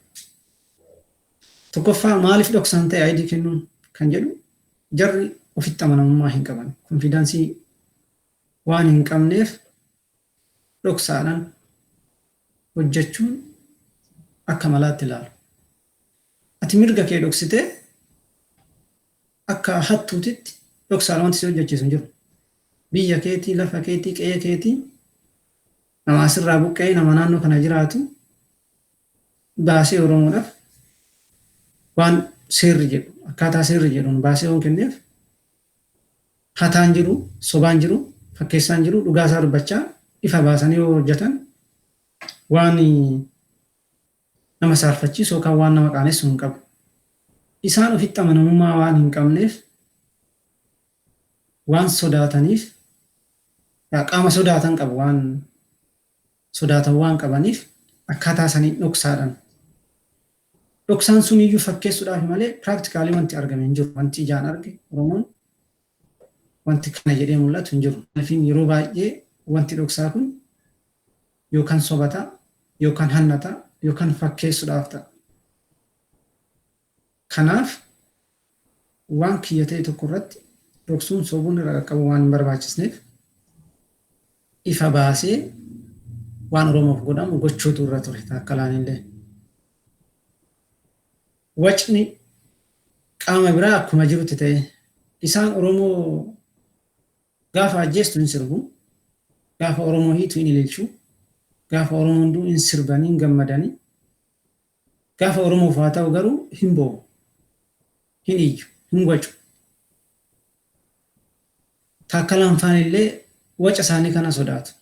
Tokkoffaa, maaliif dhoksaan ta'e ID kennuun kan jedhu, jarri ofitti amanamummaa hin qaban. Confidence waan hin qabneef dhoksaadhaan hojjechuun akka malaatti ilaalu. Ati mirga kee dhoksitee akka hattuutitti dhoksaadhaan wanti si hojjechiisu hin jiru. Biyya keetii, lafa keetii, qe'ee keetii nama asirraa buqqa'ee nama naannoo kana jiraatu baasee Oromoodhaaf waan seerri jedhu akkaataa seerri jedhuun baasee waan kenneef hataan jiru, sobaan jiru, fakkeessaan jiru, dhugaa isaa dubbachaa ifa baasanii yoo hojjetan waan nama saalfachiisu yookaan waan nama qaanessu hin qabu. Isaan ofitti amanamummaa waan hin qabneef, waan sodaataniif, qaama sodaatan qabu, waan sodaatan waan qabaniif akkaataa sanii dhoksaadhaan. Dhoksaan sun iyyuu fakkeessuudhaaf malee practically wanti argame hin jiru. Wanti ijaan arge Oromoon wanti kana jedhee mul'atu hin jiru. Kanaafin yeroo baay'ee wanti dhoksaa kun yookaan sobata, yookaan hannata, yookaan fakkeessuudhaaf ta'a. Kanaaf waan kiyya ta'e tokko irratti dhoksuun sobuun irra qaqqabu waan hin barbaachisneef ifa baasee waan Oromoof godhamu gochuutu irra ture Taakkalaan illee. Wacni qaama biraa akkuma jirutti ta'e isaan Oromoo Gaafa ajjeestu hin sirbu, gaafa Oromoo hiitu hin ililchu, gaafa Oromoon du'u hin sirbanii hin gammadanii, gaafa Oromoof haa ta'u garuu hin boo'u, hin iyyu, hin wacu. Taakkalaan faan illee waca isaanii kana sodaatu.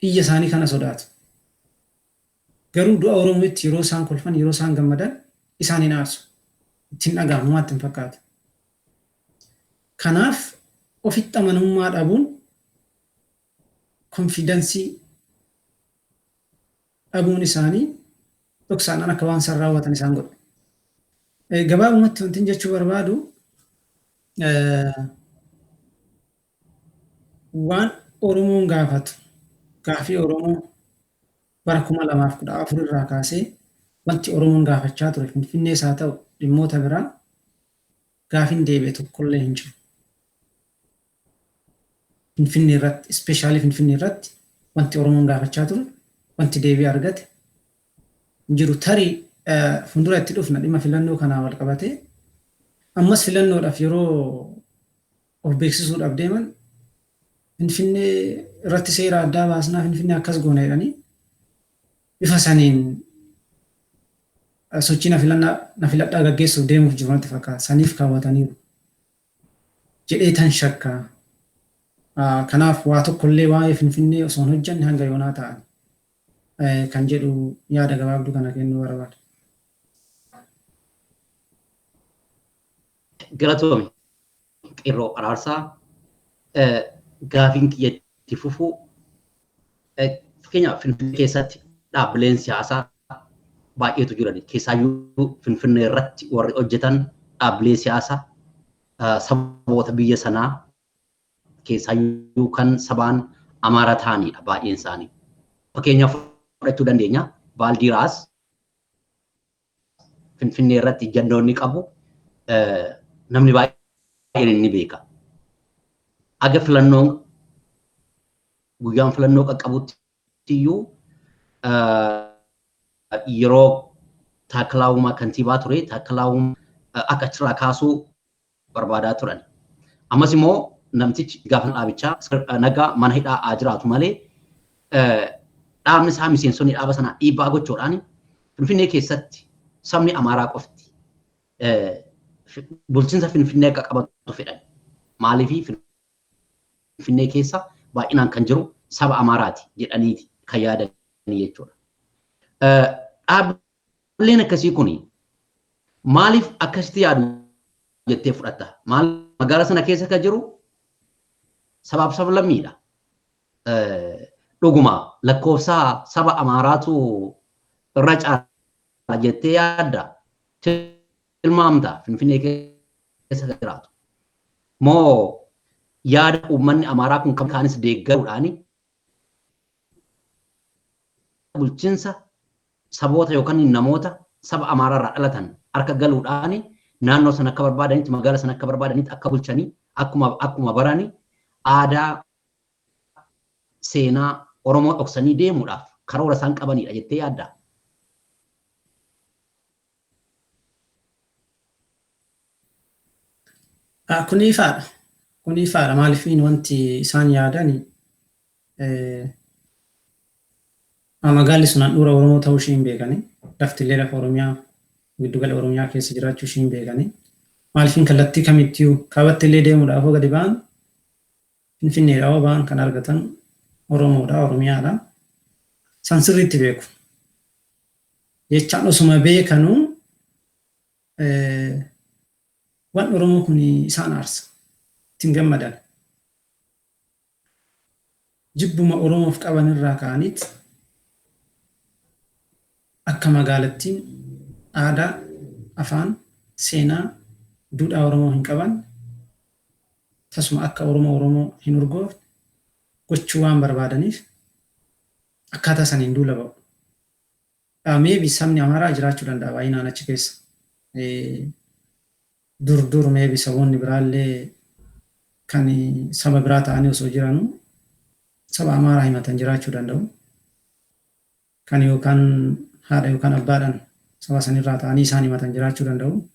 Iyya isaanii kana sodaatu. Garuu du'a Oromootti yeroo isaan kolfan, yeroo isaan gammadan isaan hin aarsu. Ittiin dhaga'amu homaa hin fakkaatu. Kanaaf ofitti amanamummaa dhabuun, confidence dhabuun isaanii dhoksaadhaan akka waan isaan raawwatan isaan godhe. Gabaabumatti wanti jechuu barbaadu, waan Oromoon gaafatu, gaafii Oromoo bara 2014 irraa kaasee wanti Oromoon gaafachaa ture, Finfinnees haa ta'u dhimmoota biraa, gaafiin deebi'e tokkollee hin jiru. Finfinnee irratti, especially Finfinnee irratti, wanti Oromoon gaafachaa ture wanti deebii argate hin jiru. Tarii fuuldura itti dhufna, dhimma filannoo kanaa wal qabatee ammas filannoodhaaf yeroo of beeksisuudhaaf deeman Finfinnee irratti seera addaa baasnaa, Finfinnee akkas goona jedhanii bifa saniin sochii na filannaa na filadhaa gaggeessuuf deemuuf jiru natti fakkaata. Saniif kaawwataniiru jedhee tan shakka. Kanaaf waa tokkollee waa'ee Finfinnee osoo hin hojjanne hanga yoonaa ta'an kan jedhu yaada gabaabduu kana kennuu barbaada. Galatoomi, Qeerroo Araarsaa. Gaafiin kiyya itti fufu, fakkeenyaaf Finfinnee keessatti dhaabbileen siyaasaa baay'eetu jiran. Keessaayyuu Finfinnee irratti warri hojjetan dhaabbilee siyaasaa saboota biyya sanaa, keessaayyuu kan sabaan Amaara ta'anidha baay'een isaanii. Fakkeenyaaf fudhachuu dandeenya. Baaldiraas Finfinnee irratti ejjennoo inni qabu namni baay'een inni beeka. Aga filannoon, guyyaan filannoo qaqqabutti iyyuu, yeroo Taakkalaa Uumaa kantiibaa ture, Taakkalaa Uumaa akka achirraa kaasuu barbaadaa turan. Ammas immoo namtichi gaafa dhaabichaa nagaa mana hidhaa haa jiraatu malee, dhaabni isaa, miseensonni dhaaba sanaa dhiibbaa gochuudhaan Finfinnee keessatti sabni Amaaraa qofti bulchiinsa Finfinnee akka qabatu fedhan. Maaliif? Finfinnee keessa baay'inaan kan jiru saba Amaaraati jedhaniiti kan yaadanii jechuudha. Dhaabbileen akkasii kun maaliif akkasitti yaadu jettee fudhatta? Maal, magaalaa sana keessa kan jiru sabaaf sablammiidha. Dhuguma lakkoofsa saba Amaaraatu irra caala jettee yaadda? Tilmaamta Finfinnee keessa kan jiraatu? Moo yaada uummanni Amaaraa kun kan kaanis deeggaruudhaani bulchiinsa saboota yookaan namoota saba Amaaraa irraa dhalatan harka galuudhaani naannoo sana akka barbaadanitti, magaala sana akka barbaadanitti akka bulchanii, akkuma baranii aadaa seenaa Oromoo dhoksanii deemuudhaaf karoora isaan qabanidha jettee yaaddaa? Kun ifaadha. Kun ifaadha. Maaliif wanti isaan yaadan magaalli sun handhuura Oromoo ta'uu ishee hin beekani. Lafti illee lafa Oromiyaa, giddugala Oromiyaa keessa jiraachuu ishee hin beekani. Maaliif kallattii kamittiyyuu kaabatti illee deemuudhaaf hoo gadi ba'an, Finfinneedha hoo ba'an, kan argatan Oromoodha, Oromiyaadha. San sirriitti beeku. Jechaan osuma beekanuu waan Oromoo kun isaan aarsa. Ittiin gammadan. Jibbuma Oromoof qaban irraa ka'aniit akka magaalattiin aadaa, afaan, seenaa, duudhaa Oromoo hin qaban, tasuma akka Oromoo Oromoo hin urgoofne gochuu waan barbaadaniif akkaataa saniin duula ba'u. Maybe sabni Amaaraa jiraachuu danda'a baay'inaan achi keessa. Dur dur maybe saboonni biraallee kan saba biraa ta'anii osoo jiranuu saba Amaaraa himatan jiraachuu danda'u. Kan yookaan haadha yookaan abbaadhaan saba sanirraa ta'anii isaan himatan jiraachuu danda'u.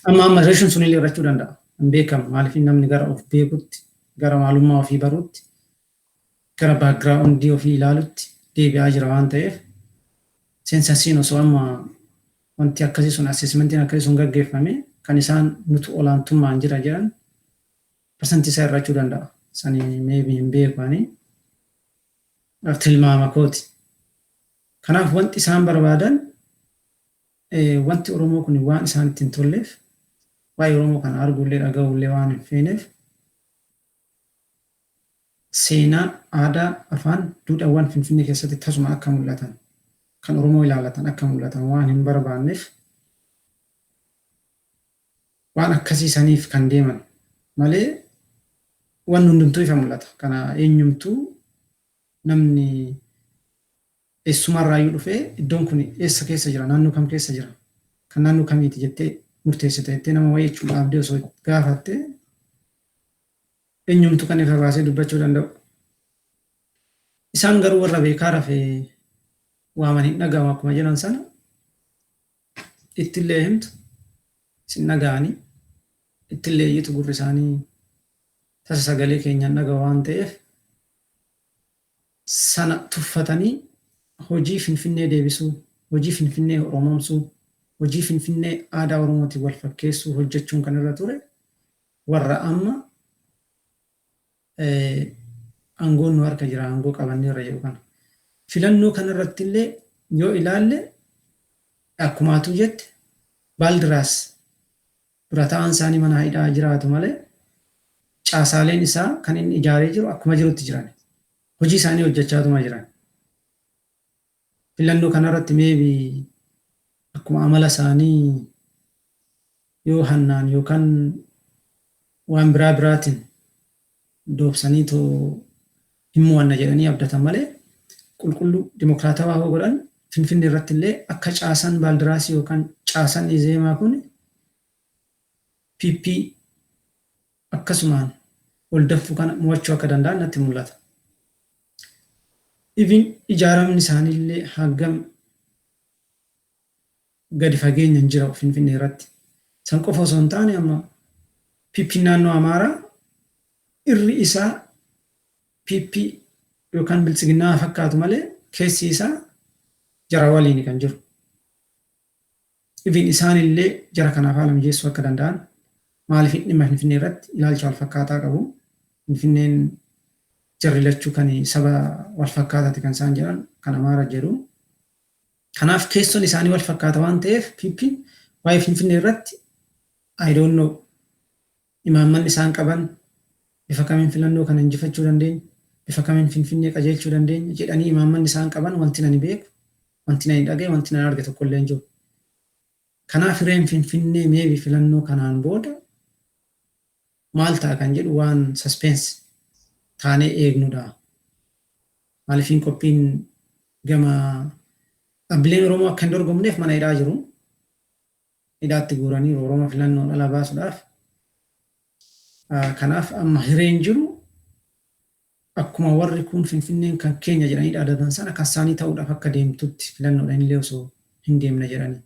Amma amma reeshuun sunillee hir'achuu danda'a. Hin beekamu. Maaliif namni gara of beekutti, gara maalummaa ofii baruutti, gara background ofii ilaalutti deebi'aa jira waan ta'eef, censusiin osoo amma wanti akkasii sun, assessmentiin akkasii sun gaggeeffame, kan isaan nutu olaantummaan jira jedhan percentii isaa hir'achuu danda'a. Sani maybe hin beeku ani. Tilmaama kooti. Kanaaf wanti isaan barbaadan, wanti Oromoo kun waan isaan ittiin tolleef, waa'ee Oromoo kana arguullee dhaga'uullee waan hin feeneef, seenaa, aadaa, afaan, duudhaawwan Finfinnee keessatti tasuma akka mul'atan, kan Oromoo ilaalatan akka mul'atan waan hin barbaanneef, waan akkasii saniif kan deeman malee wanni hundumtuu ifa mul'ata. Kana eenyumtuu namni eessumarraayyuu dhufee iddoon kun eessa keessa jira, naannoo kam keessa jira, kan naannoo kamiiti jettee murteessite jettee nama wayii jechuun dhaabdee osoo gaafatte, eenyumtuu kan ifa baasee dubbachuu danda'u. Isaan garuu warra beekaa rafee waaman hin dhaga'amu akkuma jedhan sana, ittillee himtu sin dhaga'anii, ittillee iyyitu gurri isaanii tasa sagalee keenyaan dhaga'u waan ta'eef, sana tuffatanii hojii Finfinnee deebisuu, hojii Finfinnee Oromoomsuu, hojii Finfinnee aadaa Oromootiin wal fakkeessuu hojjechuun kan irra ture warra amma aangoon nu harka jira, aangoo qabanneerra jedhu kana. Filannoo kanarratti illee yoo ilaalle, akkumaatu jette, Baaldiraas dura ta'an isaanii mana hidhaa jiraatu malee, caasaaleen isaa kan inni ijaaree jiru akkuma jirutti jiran. Hojii isaanii hojjechaatuma jiran. Filannoo kanarratti maybe akkuma amala isaanii yoo hannaan yookaan waan biraa biraatiin doobsanii too hin mo'anna jedhanii abdatan malee, qulqulluu dimokiraatawaa hoo godhan, Finfinnee irratti illee akka caasan Baaldiraasii yookaan caasan Izeemaa kun PP akkasumaan ol dafuu kana mo'achuu akka danda'an natti mul'ata. Even ijaaramni isaaniillee hagam gadi fageenya hin jira Finfinnee irratti. San qofa osoo hin taane, amma PP naannoo Amaaraa irri isaa PP yookaan Biltsiginnaa fakkaatu malee, keessi isaa jara waliin kan jiru. Even isaanillee jara kanaaf haala mijeessuu akka danda'an, maaliif dhimma Finfinnee irratti ilaalcha wal fakkaataa qabu. Finfinneen jarri lachuu kan saba wal fakkaataati kan isaan jedhan, kan Amaara jedhu. Kanaaf keessoon isaanii wal fakkaata waan ta'eef, PP waa'ee Finfinnee irratti, I don't know, imaammanni isaan qaban bifa kamiin filannoo kana injifachuu dandeenya, bifa kamiin Finfinnee qajeelchuu dandeenya jedhanii imaammanni isaan qaban, wanti nani beeku, wanti nani dhagaye, wanti nani arge tokko illee hin jiru. Kanaaf hireen Finfinnee maybe filannoo kanaan booda maal ta'a kan jedhu waan suspense taanee eegnudha. Maaliifin qophiin gama dhaabbileen Oromoo akka hin dorgomneef mana hidhaa jiru. Hidhaatti guuranii Oromoo filannoon ala baasuudhaaf. Kanaaf amma hireen jiru akkuma warri kun Finfinneen kan keenya jedhanii dhaadatan sana kan isaanii ta'uudhaaf akka deemtutti, filannoodhaan illee osoo hin deemne jedhanii.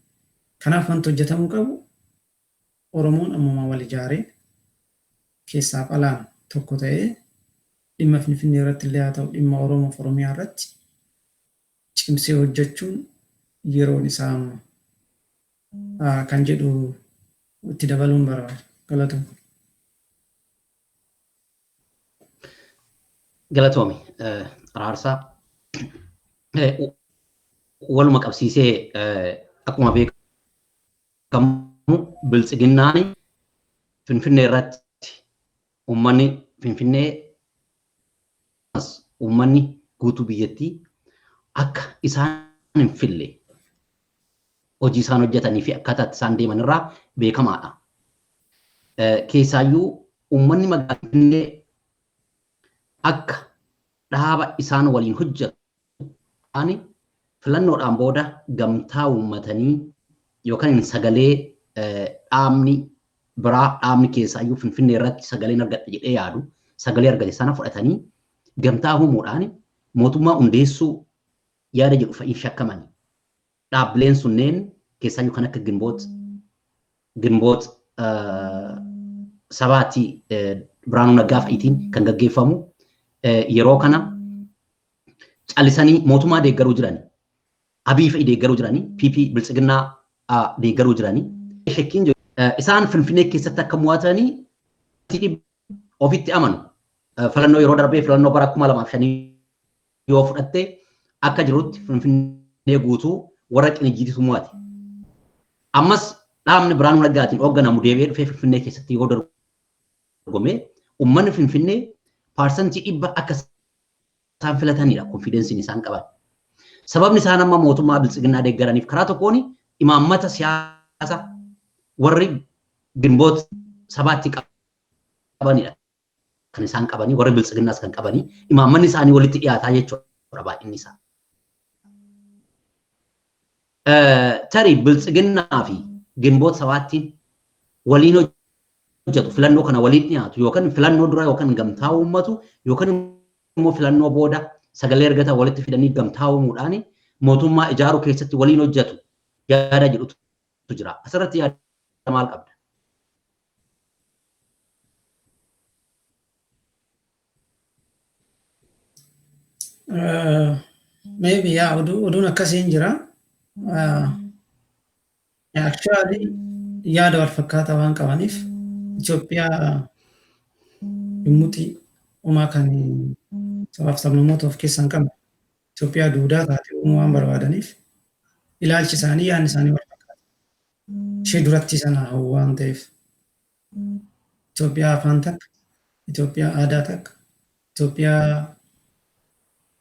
Kanaaf wanti hojjetamuu qabu, Oromoon ammuma wal ijaaree keessaaf alaan tokko ta'ee, dhimma Finfinnee irratti illee haa ta'u, dhimma Oromoof Oromiyaa irratti cimsee hojjechuun yeroon isaa amma kan jedhu itti dabaluun barbaada. Galatoom. Galatoomi, Araarsaa. Waluma qabsiisee, akkuma beekamu Biltsiginnaan Finfinnee irratti uummanni Finfinnee, uummanni guutuu biyyattii akka isaan hin fille hojii isaan hojjetanii fi akkaataa itti isaan deeman irraa beekamaadha. Keessaayyuu uummanni magaalaa Finfinnee akka dhaaba isaan waliin hojjetu ani filannoodhaan booda gamtaa uummatanii yookaan sagalee dhaabni biraa, dhaabni keessaayyuu Finfinnee irratti sagaleen argadha jedhee yaadu, sagalee argate sana fudhatanii gamtaa uumuudhaan mootummaa hundeessuu yaada jedhu fa'iin shakkamani. Dhaabbileen sunneen keessaayyuu kan akka Ginboot Sabaatti Biraanuu Naggaa fa'iitiin kan gaggeeffamu yeroo kana callisanii mootummaa deeggaruu jirani. Abiy fa'i deeggaruu jirani. PP Biltsiginnaa deeggaruu jirani. Shakkiin isaan Finfinnee keessatti akka mo'atanii ofitti amanu. Filannoo yeroo darbee, filannoo bara 2005 yoo fudhatte, akka jirutti Finfinnee guutuu warra qinijjiititu mo'ate. Ammas dhaabni Biraanuu Naggaatiin hoogganamu deebi'ee dhufee Finfinnee keessatti yoo dorgome, uummanni Finfinnee 100% akka isaan filatanidha confidenceiin isaan qaban. Sababni isaan amma mootummaa Biltsiginnaa deeggaraniif karaa tokkoon imaammata siyaasa warri Ginboot Sabaatti qabanidha. Kan isaan qabanii, warri Biltsiginnaas kan qabanii, imaammanni isaanii walitti dhiyaataa jechuudha baay'inni isaa. Tarii Biltsiginnaa fi Ginboot Sabaattiin waliin hojjetu, filannoo kana waliin dhiyaatu, yookaan filannoo dura yookaan gamtaa uummatu, yookaan immoo filannoo booda sagalee argatan walitti fidanii gamtaa uumuudhaan mootummaa ijaaruu keessatti waliin hojjetu yaada jedhutu jira. Asirratti yaada maal qabda? Maybe, yaa, oduun akkasii hin jira. Actually, yaada wal fakkaataa waan qabaniif, Itoophiyaa dhimmuti uumaa kan sabaaf sablammoota of keessaa hin qabne, Itoophiyaa duudaa taate uumuu waan barbaadaniif, ilaalchi isaanii, yaadni isaanii wal fakkaata. Ishee duratti sana hawwu waan ta'eef, Itoophiyaa afaan takka, Itoophiyaa aadaa takka, Itoophiyaa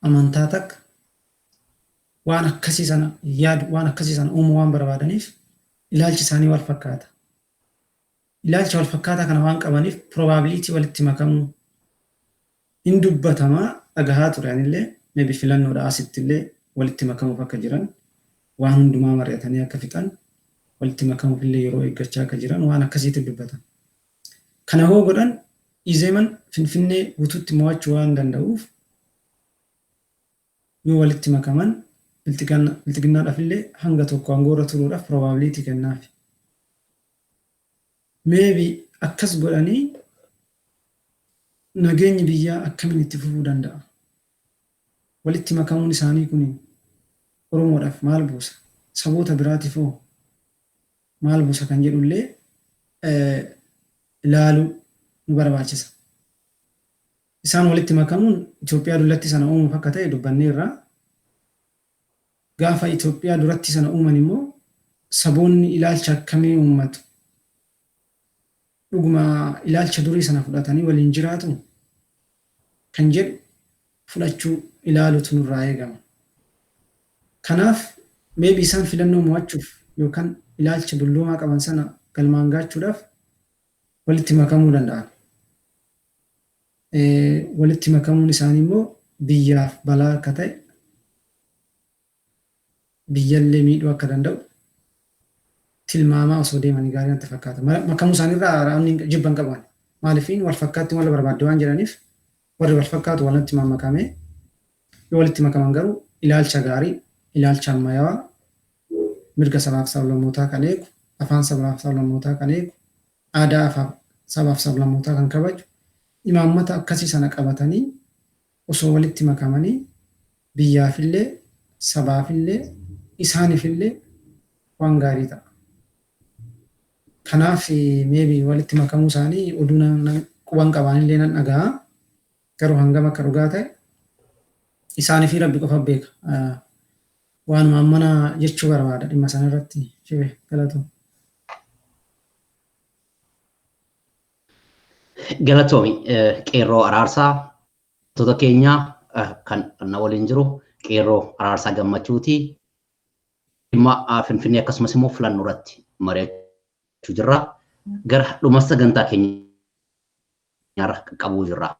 amantaa takka, waan akkasii sana yaadu, waan akkasii sana uumuu waan barbaadaniif, ilaalchi isaanii wal fakkaata. Ilaalcha wal fakkaataa kana waan qabaniif, probability walitti makamuu hin dubbatamaa dhagahaa ture anillee. Maybe filannoodha asitti illee walitti makamuuf akka jiran, waan hundumaa mari'atanii akka fixan, walitti makamuuf illee yeroo eeggachaa akka jiran waan akkasiitti dubbatan. Kana hoo godhan, Izeeman Finfinnee guutuutti mo'achuu waan danda'uuf, yoo walitti makaman Bilxiginnaadhaaf illee hanga tokko aangoorra turuudhaaf probability kennaaf. Maybe akkas godhanii nageenyi biyyaa akkamiin itti fufuu danda'a? Walitti makamuun isaanii kun Oromoodhaaf maal buusa? Saboota biraatiif hoo maal buusa kan jedhullee ilaaluu nu barbaachisa. Isaan walitti makamuun Itoophiyaa dullatti sana uumuuf akka ta'e dubbanneerra. Gaafa Itoophiyaa duratti sana uuman immoo saboonni ilaalcha akkamii uummatu? Dhuguma ilaalcha durii sana fudhatanii waliin jiraatu kan jedhu fudhachuu ilaaluutu nurraa eegama. Kanaaf maybe isaan filannoo mo'achuuf yookaan ilaalcha dulloomaa qaban sana galmaan gaachuudhaaf walitti makamuu danda'an. Walitti makamuun isaanii immoo biyyaaf balaa akka ta'e, biyyallee miidhuu akka danda'u tilmaamaa osoo deemanii gaarii natti fakkaata. Makamuu isaaniirraa raawwanni jibban qaban. Maaliifin wal fakkaatti wal barbaadde waan jedhaniif, warri wal fakkaatu walitti makamee yoo walitti makaman garuu ilaalcha gaarii, ilaalcha ammayyaawaa, mirga sabaaf sablammootaa kan eegu, afaan sabaaf sablammootaa kan eegu, aadaa sabaaf sablammootaa kan kabaju, imaammata akkasii sana qabatanii osoo walitti makamanii biyyaafillee, sabaafillee, isaaniifillee waan gaarii ta'a. Kanaaf maybe walitti makamuu isaanii oduu quban qabaanillee nan dhaga'a. Garuu hangam akka dhugaa ta'e isaanii fi Rabbi qofa beeka. Waanuma ammana jechuu barbaada dhimma sana irratti, Shibe, galatoom. Galatoomi, Qeerroo Araarsaa. Toota keenya, kan na waliin jiru Qeerroo Araarsaa Gammachuuti. Dhimma Finfinnee akkasumas immoo filannoo irratti mari'achuu jirra. Gara dhuma sagantaa keenyaarra qaqqabuu jirra.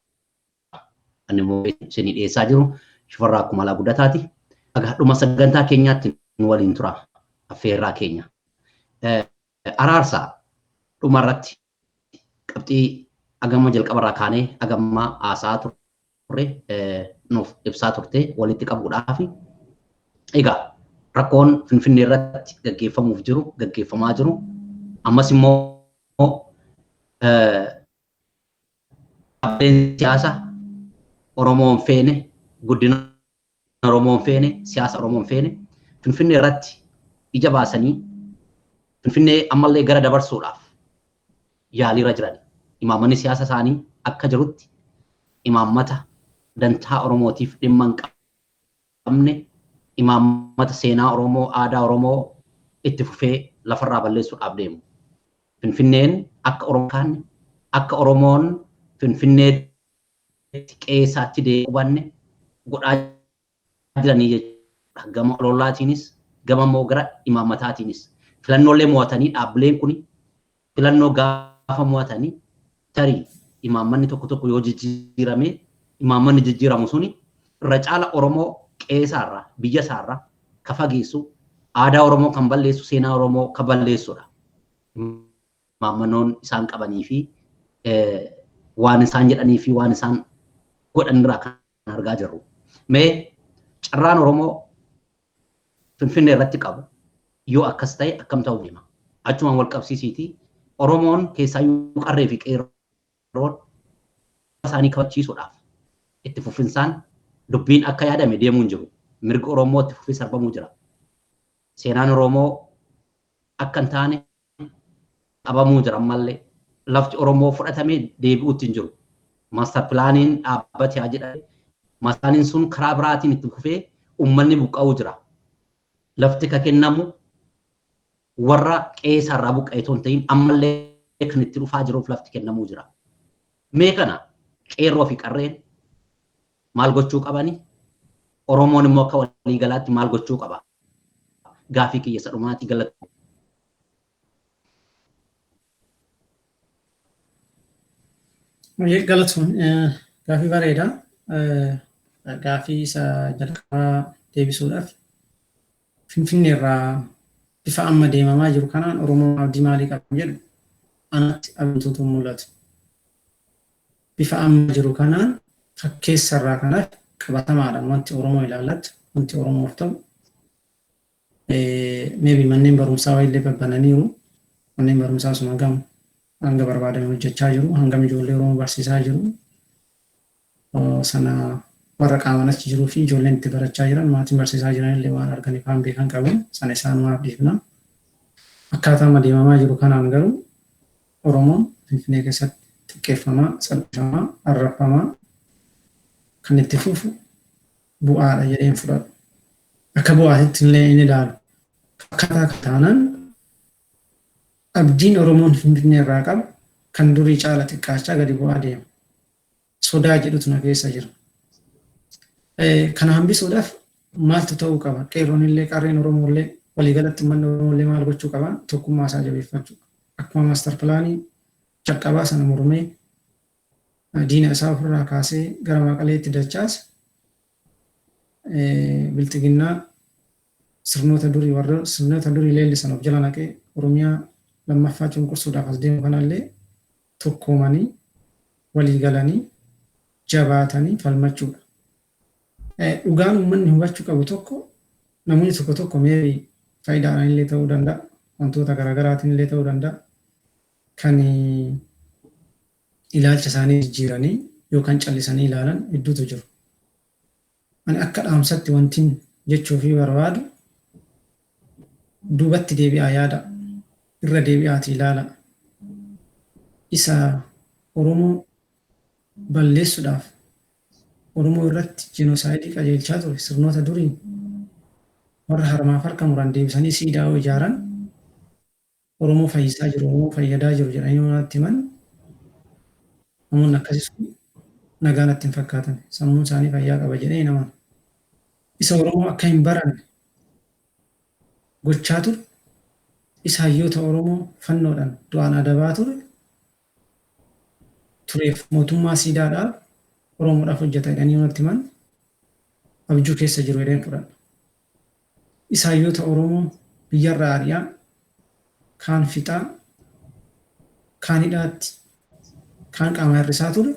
Ani immoo isinii dhiyeessaa jiru Shifarraa Kumalaa Guddataati. Aga dhuma sagantaa keenyaatti nu waliin tura affeerraa keenya. Araarsaa, dhumarratti qabxii agama jalqabarraa kaanee agammaa haasaa turre nuuf ibsaa turte walitti qabuudhaaf. Egaa rakkoon Finfinnee irratti gaggeeffamuuf jiru, gaggeeffamaa jiru, ammas immoo Dhaabbileen siyaasa Oromoon feene, guddina Oromoon feene, siyaasa Oromoon feene Finfinnee irratti ija baasanii Finfinnee ammallee gara dabarsuudhaaf yaaliirra jiran. Imaammanni siyaasa isaanii akka jirutti imaammata dantaa Oromootiif dhimma hin qabne, imaammata seenaa Oromoo, aadaa Oromoo itti fufee lafarraa balleessuudhaaf deemu. Finfinneen akka Oromoo kaanne, akka Oromoon Finfinneetti qe'eessaatti deebi'uu hubanne godhaa jiranii jechuudha. Gama ololaatiinis, gama immoo gara imaammataatiinis. Filannoolee mo'atanii dhaabbileen kun filannoo gaafa mo'atanii tarii imaammanni tokko tokko yoo jijjiirame, imaammanni jijjiiramu suni irra caala Oromoo qe'eessaarraa, biyya isaarraa ka fageessu, aadaa Oromoo kan balleessu, seenaa Oromoo kan balleessudha. Imaammannoon isaan qabanii fi waan isaan jedhanii fi waan isaan godhan irraa kan argaa jirru. Mee carraan Oromoo Finfinnee irratti qabu yoo akkas ta'e akkam ta'uu deema? Achumaan wal qabsiisiitii Oromoon keessaayyuu qarree fi qeerroon isaanii kabachiisuudhaaf itti fufinsaan dubbiin akka yaadame deemuu hin jiru. Mirgi Oromoo itti fufee sarbamuu jira. Seenaan Oromoo akka hin taane qabamuu jira ammallee. Lafti Oromoo fudhatamee deebi'uutti hin jiru. Maastar pilaaniin dhaabbate haa jedhame. Maastar pilaaniin sun karaa biraatiin itti fufee uummanni buqqa'uu jira. Lafti ka kennamu warra qe'ee isaarraa buqqa'e otoo hin ta'in ammallee kan itti dhufaa jiruuf lafti kennamuu jira. Mee kana qeerroo fi qarreen maal gochuu qabani? Oromoon immoo akka waliigalaatti maal gochuu qaba? Gaafii kiyya isa dhumaatii, galata. Galatoon, gaafii bareeda. Gaafii isa jalqabaa deebisuudhaaf, Finfinnee irraa bifa amma deemamaa jiru kanaan Oromoon abdii maalii qaba jedhu anatti abdiitutu mul'atu. Bifa amma jiru kanaan fakkeessa irraa kanaaf qabatamaadhaan wanti Oromoo ilaallatu, wanti Oromoof ta'u, maybe manneen barumsaa wayiillee babbananiiru. Manneen barumsaa sun hangam hanga barbaadame hojjechaa jiru, hangam ijoollee Oromoo barsiisaa jiru. Sana warra qaamaan achi jiruu fi ijoolleen itti barachaa jiran, maatiin barsiisaa jiran illee waan arganiif waan beekan qabu. Sana isaanumaaf dhiifna. Akkaataa amma deemamaa jiru kanaan garuu Oromoon Finfinnee keessatti xiqqeeffamaa, salphifamaa, arrabfamaa kan itti fufu bu'aadha jedheen fudhadhu. Akka bu'aatitti illee hin ilaalu. Akkaataa taanaan abdiin Oromoon Finfinnee irraa qabu kan durii caala xiqqaachaa gadi bu'aa deema. Sodaa jedhutu na keessa jira. Kana hambisuudhaaf maaltu ta'uu qaba? Qeerroon illee, qarreen Oromoo illee, waliigalatti uummanni Oromoo illee maal gochuu qaba? Tokkummaa isaa jabeeffachuu. Akkuma maastar pilaanii jalqabaa sana mormee diina isaa ofirraa kaasee gara Maqaleetti dachaase, bilxiginnaa sirnoota durii, warra sirnoota durii leellisan of jala naqee Oromiyaa lammaffaa cunqursuudhaaf as deemu kanallee tokkoomanii, walii galanii, jabaatanii falmachuudha. Dhugaan uummanni hubachuu qabu tokko, namoonni tokko tokko maybe faayidaadhaan illee ta'uu danda'a, wantoota garaagaraatiin illee ta'uu danda'a, kan ilaalcha isaanii jijjiiranii yookaan callisanii ilaalan hedduutu jiru. Ani akka dhaamsatti wantin jechuu fi barbaadu, duubatti deebi'aa yaada, irra deebi'aatii ilaala. Isa Oromoo balleessuudhaaf Oromoo irratti jenosaayidii qajeelchaa ture, sirnoota duriin warra harmaaf harka muran deebisanii siidaa yoo ijaaran, Oromoo fayyisaa jiru, Oromoo fayyadaa jiru jedhanii yoo natti himan, namoonni akkasii sun nagaa natti hin fakkaatan. Sammuun isaanii fayyaa qaba jedhee hin amanu. Isa Oromoo akka hin baranne gochaa ture, isa hayyoota Oromoo fannoodhaan du'aan adabaa ture tureef mootummaa siidaadhaaf Oromoodhaaf hojjeta jedhanii yoo natti himan, abjuu keessa jiru jedheen fudhadha. Isa hayyoota Oromoo biyyarraa ari'aa, kaan fixaa, kaan hidhaatti, kaan qaama hir'isaa ture,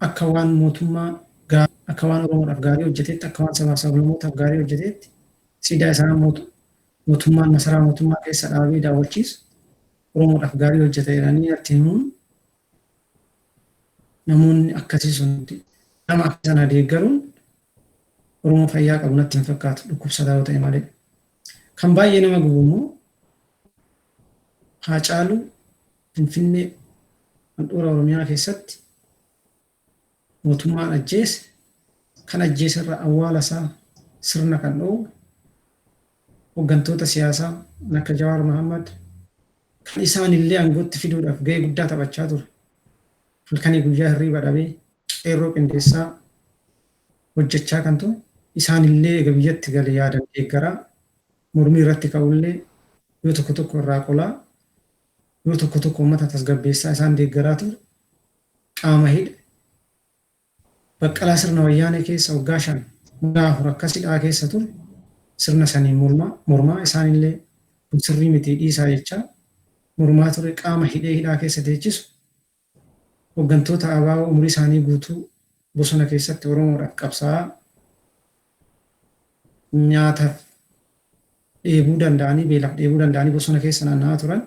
akka waan mootummaa, akka waan Oromoodhaaf gaarii hojjeteetti, akka waan sabaaf sablammootaaf gaarii hojjeteetti siidaa isaa mootummaan masaraa mootummaa keessa dhaabee daawwachiisu Oromoodhaaf gaarii hojjeta jedhanii natti himuun Namoonni akkasii sun nama akka sana deeggaruun Oromoo fayyaa qabu natti hin fakkaatu, dhukkubsataa yoo ta'e malee. Kan baay'ee nama gubu immoo Haacaaluu Finfinnee handhuura Oromiyaa keessatti mootummaan ajjeese, kan ajjeese irra awwaala isaa sirna kan dhoowwe, hooggantoota siyaasaa akka Jawaar Mohammad kan isaan illee aangootti fiduudhaaf gahee guddaa taphachaa ture. Halkanii guyyaa hirriiba dhabee qeerroo qindeessaa hojjechaa kan ture, isaan illee eega biyyatti gale yaadan deeggaraa, mormii irratti ka'ullee yoo tokko tokko irraa qolaa, yoo tokko tokko uummata tasgabbeessaa isaan deeggaraa ture, qaama hidhe. Baqqalaa sirna wayyaanee keessa waggaa 5, waggaa 4 akkas hidhaa keessa ture, sirna saniin mormaa isaanillee kun sirrii miti dhiisaa jechaa mormaa ture, qaama hidhee hidhaa keessa teechisu, hooggantoota ABO umurii isaanii guutuu bosona keessatti Oromoodhaaf qabsaa'aa nyaataaf dheebuu danda'anii, beelaaf dheebuu danda'anii bosona keessa naanna'aa turan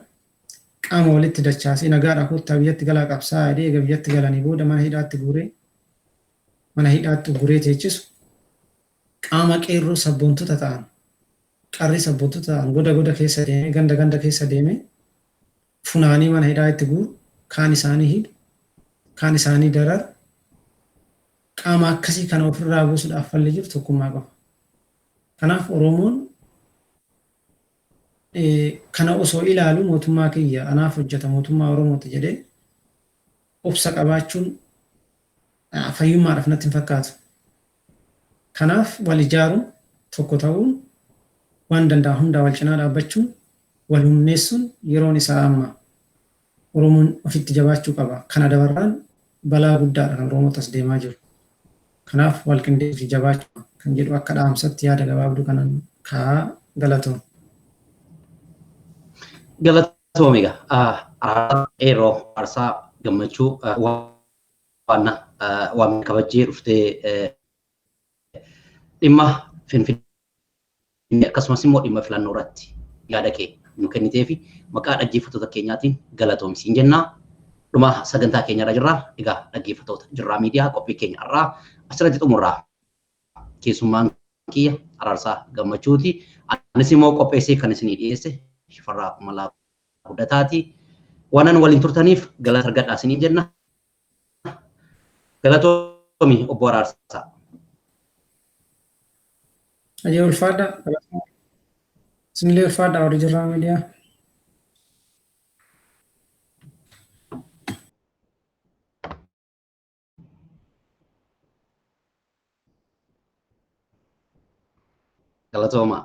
qaama walitti dachaasee nagaadhaa kottaa biyyatti galaa qabsaa'aa jedhee eega biyyatti galanii booda mana hidhaatti guuree, mana hidhaatti guree teechisu, qaama qeerroo sabboontota ta'an, qarree sabboontota ta'an goda goda keessa deemee, ganda ganda keessa deemee funaanii mana hidhaa itti guuru, kaan isaanii hidhu, kaan isaanii dararu, qaama akkasii kana ofirraa buusuudhaaf falli jiru tokkummaa qofa. Kanaaf Oromoon kana osoo ilaalu mootummaa kiyya anaaf hojjeta, mootummaa Oromooti jedhee obsa qabaachuun fayyummaadhaaf natti hin fakkaatu. Kanaaf wal ijaaruun, tokko ta'uun, waan danda'an hundaa wal cinaa dhaabbachuun, wal humneessuun yeroon isaa amma. Oromoon ofitti jabaachuu qaba. Kana dabarraan balaa guddaadha kan Oromootti as deemaa jiru. Kanaaf wal qindeessuu fi jabaachuu kan jedhu akka dhaamsatti yaada gabaabduu kanan kaa'aa, galatoom. Galatoom egaa qeerroo Araarsaa Gammachuu, waan waan kabajjee dhuftee dhimma Finfinnee akkasumas immoo dhimma filannoo irratti yaada kee nu kennitee fi maqaa dhaggeeffattoota keenyaatiin galatoomsiin jennaa. Dhuma sagantaa keenyarra jirra. Egaa dhaggeeffattoota Jirraa Miidiyaa, qophii keenya har'aa asirratti xumurraa. Keessummaan kiyya Araarsaa Gammachuuti. Anis immoo qopheessee kan isinii dhiyeesse Shifarraa Kumalaa Guddataati. Waanan waliin turtaniif galata argadhaa isiniin jenna. Galatoomi, obbo Araarsaa. Ajee, ulfaadha. Isinillee ulfaadha warri Jirraa Miidiyaa. Galatooma.